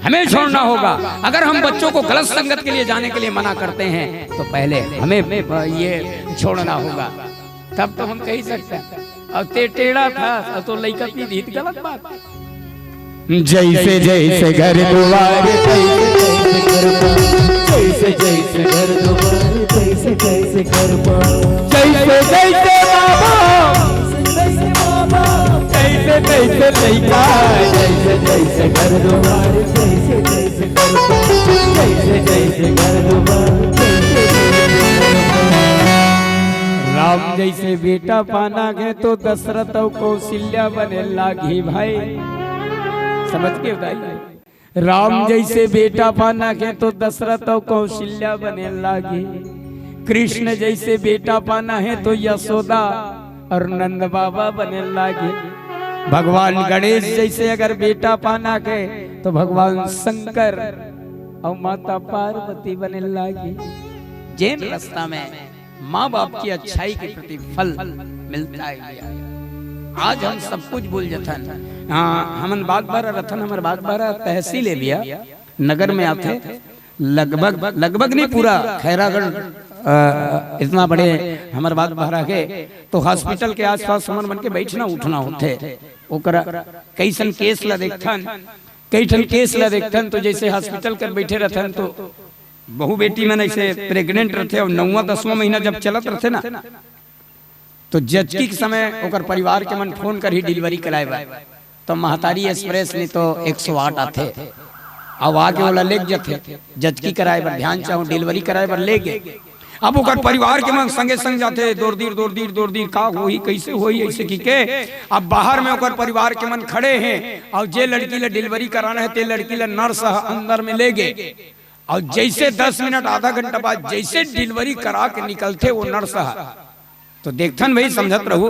हमें छोड़ना होगा। अगर हम बच्चों को गलत संगत के लिए जाने के लिए मना करते हैं, तो पहले हमें, अ, ये छोड़ना होगा, तब तो हम कह सकते हैं। अब ते टेढ़ा था, अब तो लइका पी दी, तो गलत बात। जैसे जैसे घर दुआर, तैसे तैसे घर पार। जैसे जैसे घर दुआर, तैसे तैसे घर पार। जैसे जैसे माँ बाप, जैसे जैसे माँ बाप, तैसे तैसे लइका। जैसे जैसे घर दुआर, तैसे तैसे घर पार। जैसे जैसे घर दुआर, तैसे तैसे घर पार। राम जैसे बेटा पाना है तो दशरथ अउ कौशल्या बने लागी भाई। समझ के बताइए, राम जैसे बेटा पाना है तो दशरथ अउ कौशल्या बने लागी। कृष्ण जैसे बेटा पाना है तो यशोदा और नंद बाबा बने लागी। भगवान गणेश जैसे अगर बेटा पाना है तो भगवान शंकर और माता पार्वती बने लागी। जेन रास्ता में माँ बाप की अच्छाई के प्रतिफल मिलता है भैया। आज हम सब कुछ भूल जथन। हाँ, हमन बागबाहरा रथन, हमर बागबाहरा तहसील है भैया, नगर में आथे। लगभग, लगभग नहीं, पूरा खैरागढ़, अ, इतना बड़े हमर बागबाहरा के, तो हॉस्पिटल के आसपास हमन मन के बैठना उठना होथे। ओकरा कइसन केस ला देखथन, कई ठन केस ला देखथन, तो जैसे हॉस्पिटल कर बैठे रहथन, तो बहू बेटी मन ऐसे प्रेग्नेंट रहथे और नौवां दसवां महीना जब चलत रहथे ना, तो जचकी के समय ओकर परिवार के मन फोन करही डिलीवरी कराए बर, तो महतारी एक्सप्रेस नहीं तो एक सौ आठ आथे, अउ आके ओला लेग जथे। जचकी कराए बर ध्यान चाहूँ, डिलीवरी कराए बर ले गे। अब ओकर परिवार के मन संगे संग जाथे, दोरदीर दोरदीर दोरदीर, का होही, कैसे होही, ऐसे की के। अब बाहर में ओकर परिवार के मन खड़े हैं, अउ जे लड़की ला डिलीवरी कराना है ते लड़की ला नर्स ह अंदर में ले गे। अउ जैसे दस मिनट आधा घंटा बाद जैसे डिलीवरी करा के निकलथे वो नर्स ह, तो देखथन भाई, समझत रहू,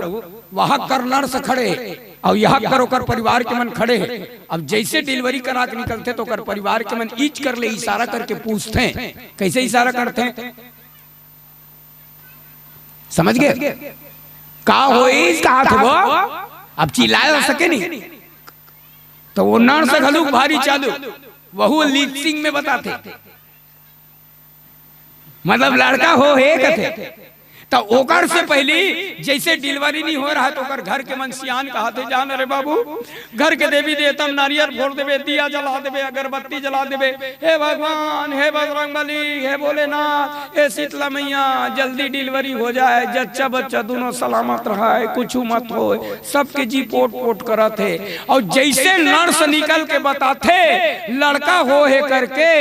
वहां कर नर्स खड़े हे अउ यहाँ कर ओकर परिवार के मन खड़े हे। अब जैसे डिलीवरी करा के निकलथे तो ओकर परिवार के मन इच कर ले इशारा करके पूछथे, कैसे इशारा करथे, समझ गए? का होइस, का हाथ वो? अब चिल्लाए हो सके नहीं, तो वो नर्स घलुक भारी चालू, वहू लिपसिंग में बताथे, मतलब लड़का हो हे कथे। तो ओकर से पहली जैसे डिलीवरी नहीं हो रहा तो ओकर घर के मन सियान कहाथे, जान रे बाबू, घर के देवी देवता म नारियल फोड़ देबे, दिया जला देबे, अगरबत्ती जला देबे, हे भगवान, हे बजरंग बली, हे भोलेनाथ, हे शीतला मैया, जल्दी डिलीवरी हो जाए, जच्चा बच्चा दोनों सलामत रहे, कुछ मत होए। सबके जी पोट पोट करत हे। अउ जैसे नर्स निकल के बताथे लड़का हो हे करके,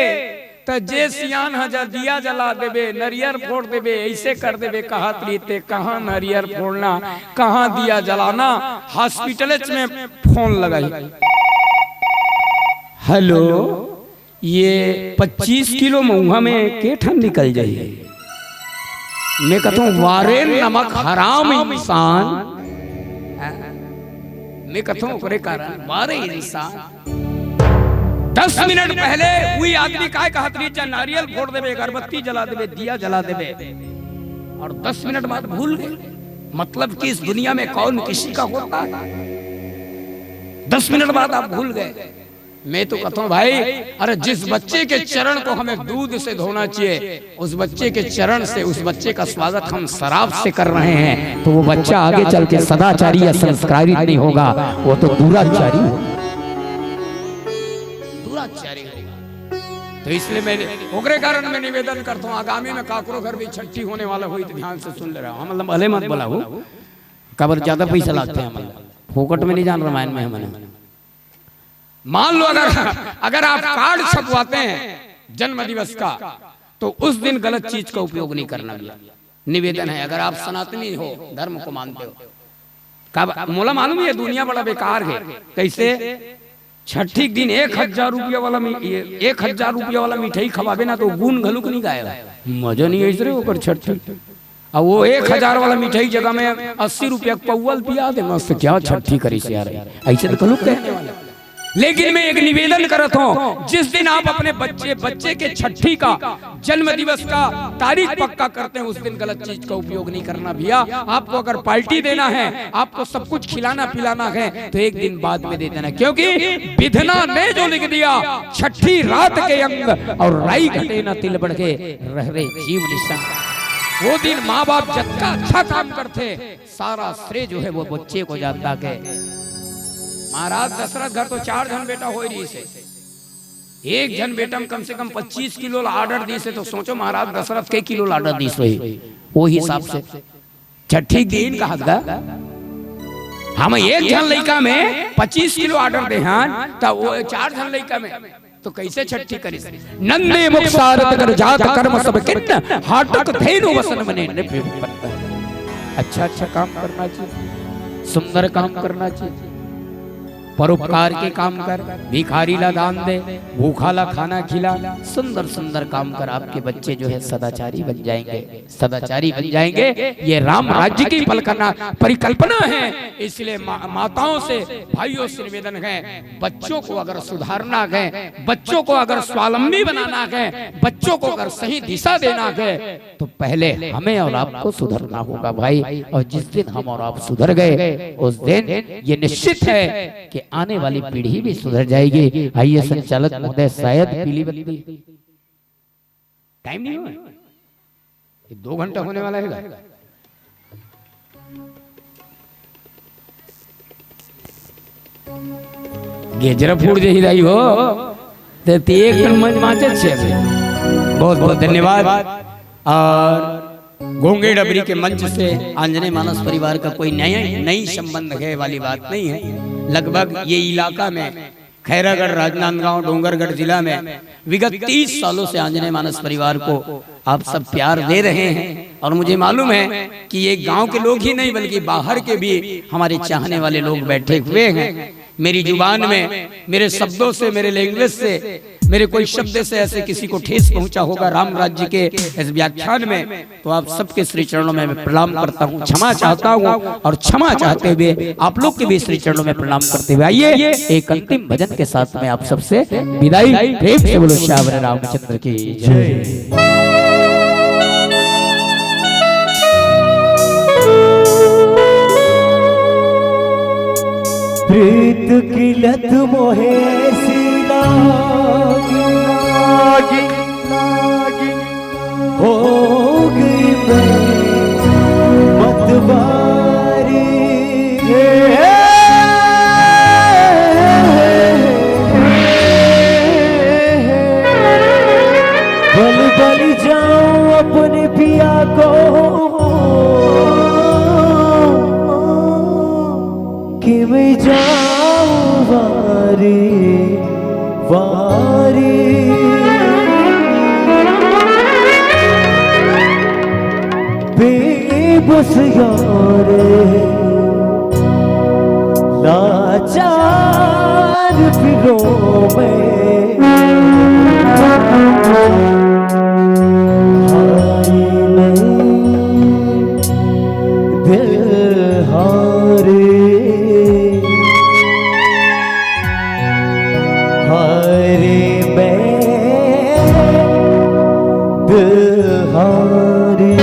त जे सियान ह जा दिया जला देबे, नरियर फोड़ देबे, ऐसे कर देबे, कहत रहिथे, कहाँ नरियर फोड़ना, कहाँ दिया जलाना, हॉस्पिटल में फोन लगाई। हेलो, ये पच्चीस किलो महुआ में के ठन निकल जाही? मैं कथों, वारे नमक हराम इंसान। मैं कथों, ओकरे कारण, वारे इंसान, दस मिनट पहले वही आदमी काय कहत रही, जा नारियल फोड़ देबे, अगरबत्ती जला देबे, दिया जला देबे, और दस मिनट बाद भूल गए। मतलब कि इस दुनिया में कौन किसी का होता है? दस मिनट बाद आप भूल गए। मैं तो कहता हूँ भाई, अरे जिस बच्चे के चरण को हमें दूध से धोना चाहिए, उस बच्चे के चरण से, उस बच्चे का स्वागत हम शराब से कर रहे हैं, तो वो बच्चा आगे चल के सदाचारी या संस्कारी नहीं होगा, वो तो दुराचारी होगा, दुराचारी होगा। तो इसलिए मैं ओकरे कारण मैं निवेदन करता हूँ, आगामी में काकरो घर भी छठी होने वाला होई तो ध्यान से सुन ले रहा हूँ, मतलब भले मत बोला हो, काबर ज्यादा पैसा लागथे, मतलब फोकट में नहीं जान रामायण में हमन। मान लो अगर, अगर आप कार्ड छपवाते हैं जन्म दिवस का, तो उस दिन गलत चीज का उपयोग नहीं करना भैया। निवेदन है, अगर आप सनातनी हो, धर्म को मानते हो, का मोला मालूम है दुनिया बड़ा बेकार है। कैसे? छठी के दिन एक हजार रुपया वाला मी-, ये एक हजार रुपया वाला मिठाई खवाबे ना तो गुन घलुक नहीं गाएगा, मजा नहीं ऐसे रे ओकर छठी। अब वो एक हजार वाला मिठाई जगह में अस्सी रुपया के पौवा ल पिया दे, मस्त क्या छठी करिस यार, ऐसे तो घलुक कहने वाला। लेकिन मैं एक निवेदन करत हूँ, जिस दिन आप अपने बच्चे, बच्चे के छठी का, जन्म दिवस का तारीख पक्का करते हैं, उस दिन गलत चीज का उपयोग नहीं करना भैया। आपको अगर पार्टी देना है, आपको सब कुछ खिलाना पिलाना है, तो एक दिन बाद में दे देना, क्योंकि विधना ने जो लिख दिया, छठी रात के अंग और राई घटे न तिल बढ़ के, रह रे जीव निसंग। वो दिन माँ बाप जतका अच्छा काम करथे, सारा श्रेय जो है वो बच्चे को जाता के। महाराज दशरथ घर तो चार झन बेटा होए रहिस हे, एक झन बेटा में कम से कम पच्चीस किलो ला ऑर्डर दिस हे, तो सोचो महाराज दशरथ के किलो ला ऑर्डर दिस होही, वो हिसाब से छठी के दिन कहत गा, हम एक झन लइका में पच्चीस किलो ऑर्डर दे हन, त वो चार झन लइका में तो कैसे छठी करिस? नंदे मुख सारथ कर जात कर्म सब किन्न, हाटक धेनु वसन मने नृप विपन्न। अच्छा अच्छा काम करना चाहिए, सुंदर काम करना चाहिए, परोपकार के काम कर, भिखारी ला दान दे, भूखा ला खाना खिला, सुंदर सुंदर काम कर। आपके बच्चे जो है सदाचारी बन जाएंगे, सदाचारी बन जाएंगे। ये राम राज्य की पलकना, परिकल्पना है। इसलिए मा-, माताओं से, भाइयों से निवेदन है, बच्चों को अगर सुधारना है, बच्चों को अगर स्वावलंबी बनाना है, बच्चों को अगर सही दिशा देना है, तो पहले हमें और आपको सुधरना होगा भाई। और जिस दिन हम और आप सुधर गए, उस दिन ये निश्चित है कि आने वाली पीढ़ी भी सुधर जाएगी। आइए संचालक महोदय, शायद पीली बत्ती, टाइम नहीं हुआ है, ये दो घंटा होने वाला है। गेजरा फूट जाही दाई हो, ते ते एक कन मंज माचत छे। बहुत बहुत धन्यवाद। और गोंगे डबरी के मंच से आंजनेय मानस परिवार का कोई नया, नई संबंध है वाली बात नहीं है। लगभग ये इलाका में, खैरागढ़, राजनांदगांव, डोंगरगढ़ जिला में विगत तीस सालों से आंजनेय मानस परिवार को आप सब प्यार दे रहे हैं और मुझे मालूम है कि ये गांव के लोग ही नहीं बल्कि बाहर के भी हमारे चाहने वाले लोग बैठे हुए हैं। मेरी जुबान में, मेरे शब्दों से, मेरे लैंग्वेज से, मेरे कोई शब्द से ऐसे किसी को ठेस पहुंचा होगा राम राज्य के इस व्याख्यान में, तो आप सबके श्री चरणों में मैं प्रणाम करता हूँ, क्षमा चाहता हूँ और क्षमा चाहते हुए आप लोग के भी श्री चरणों में प्रणाम करते हुए आइए, एक अंतिम भजन के साथ में आप सबसे विदाई। प्रेम से बोलो श्यावर रामचंद्र की जय। प्रीत की लत मोहे सी लागी, लागी, लागी, हो गई मैं मतवारी। बल बल जाऊं अपने पिया को कि मैं जाऊं वारी वारी। बेबस यार लाचार फिरों में हाय नहीं दिल हारे। हाय रे मैं दिल हारे।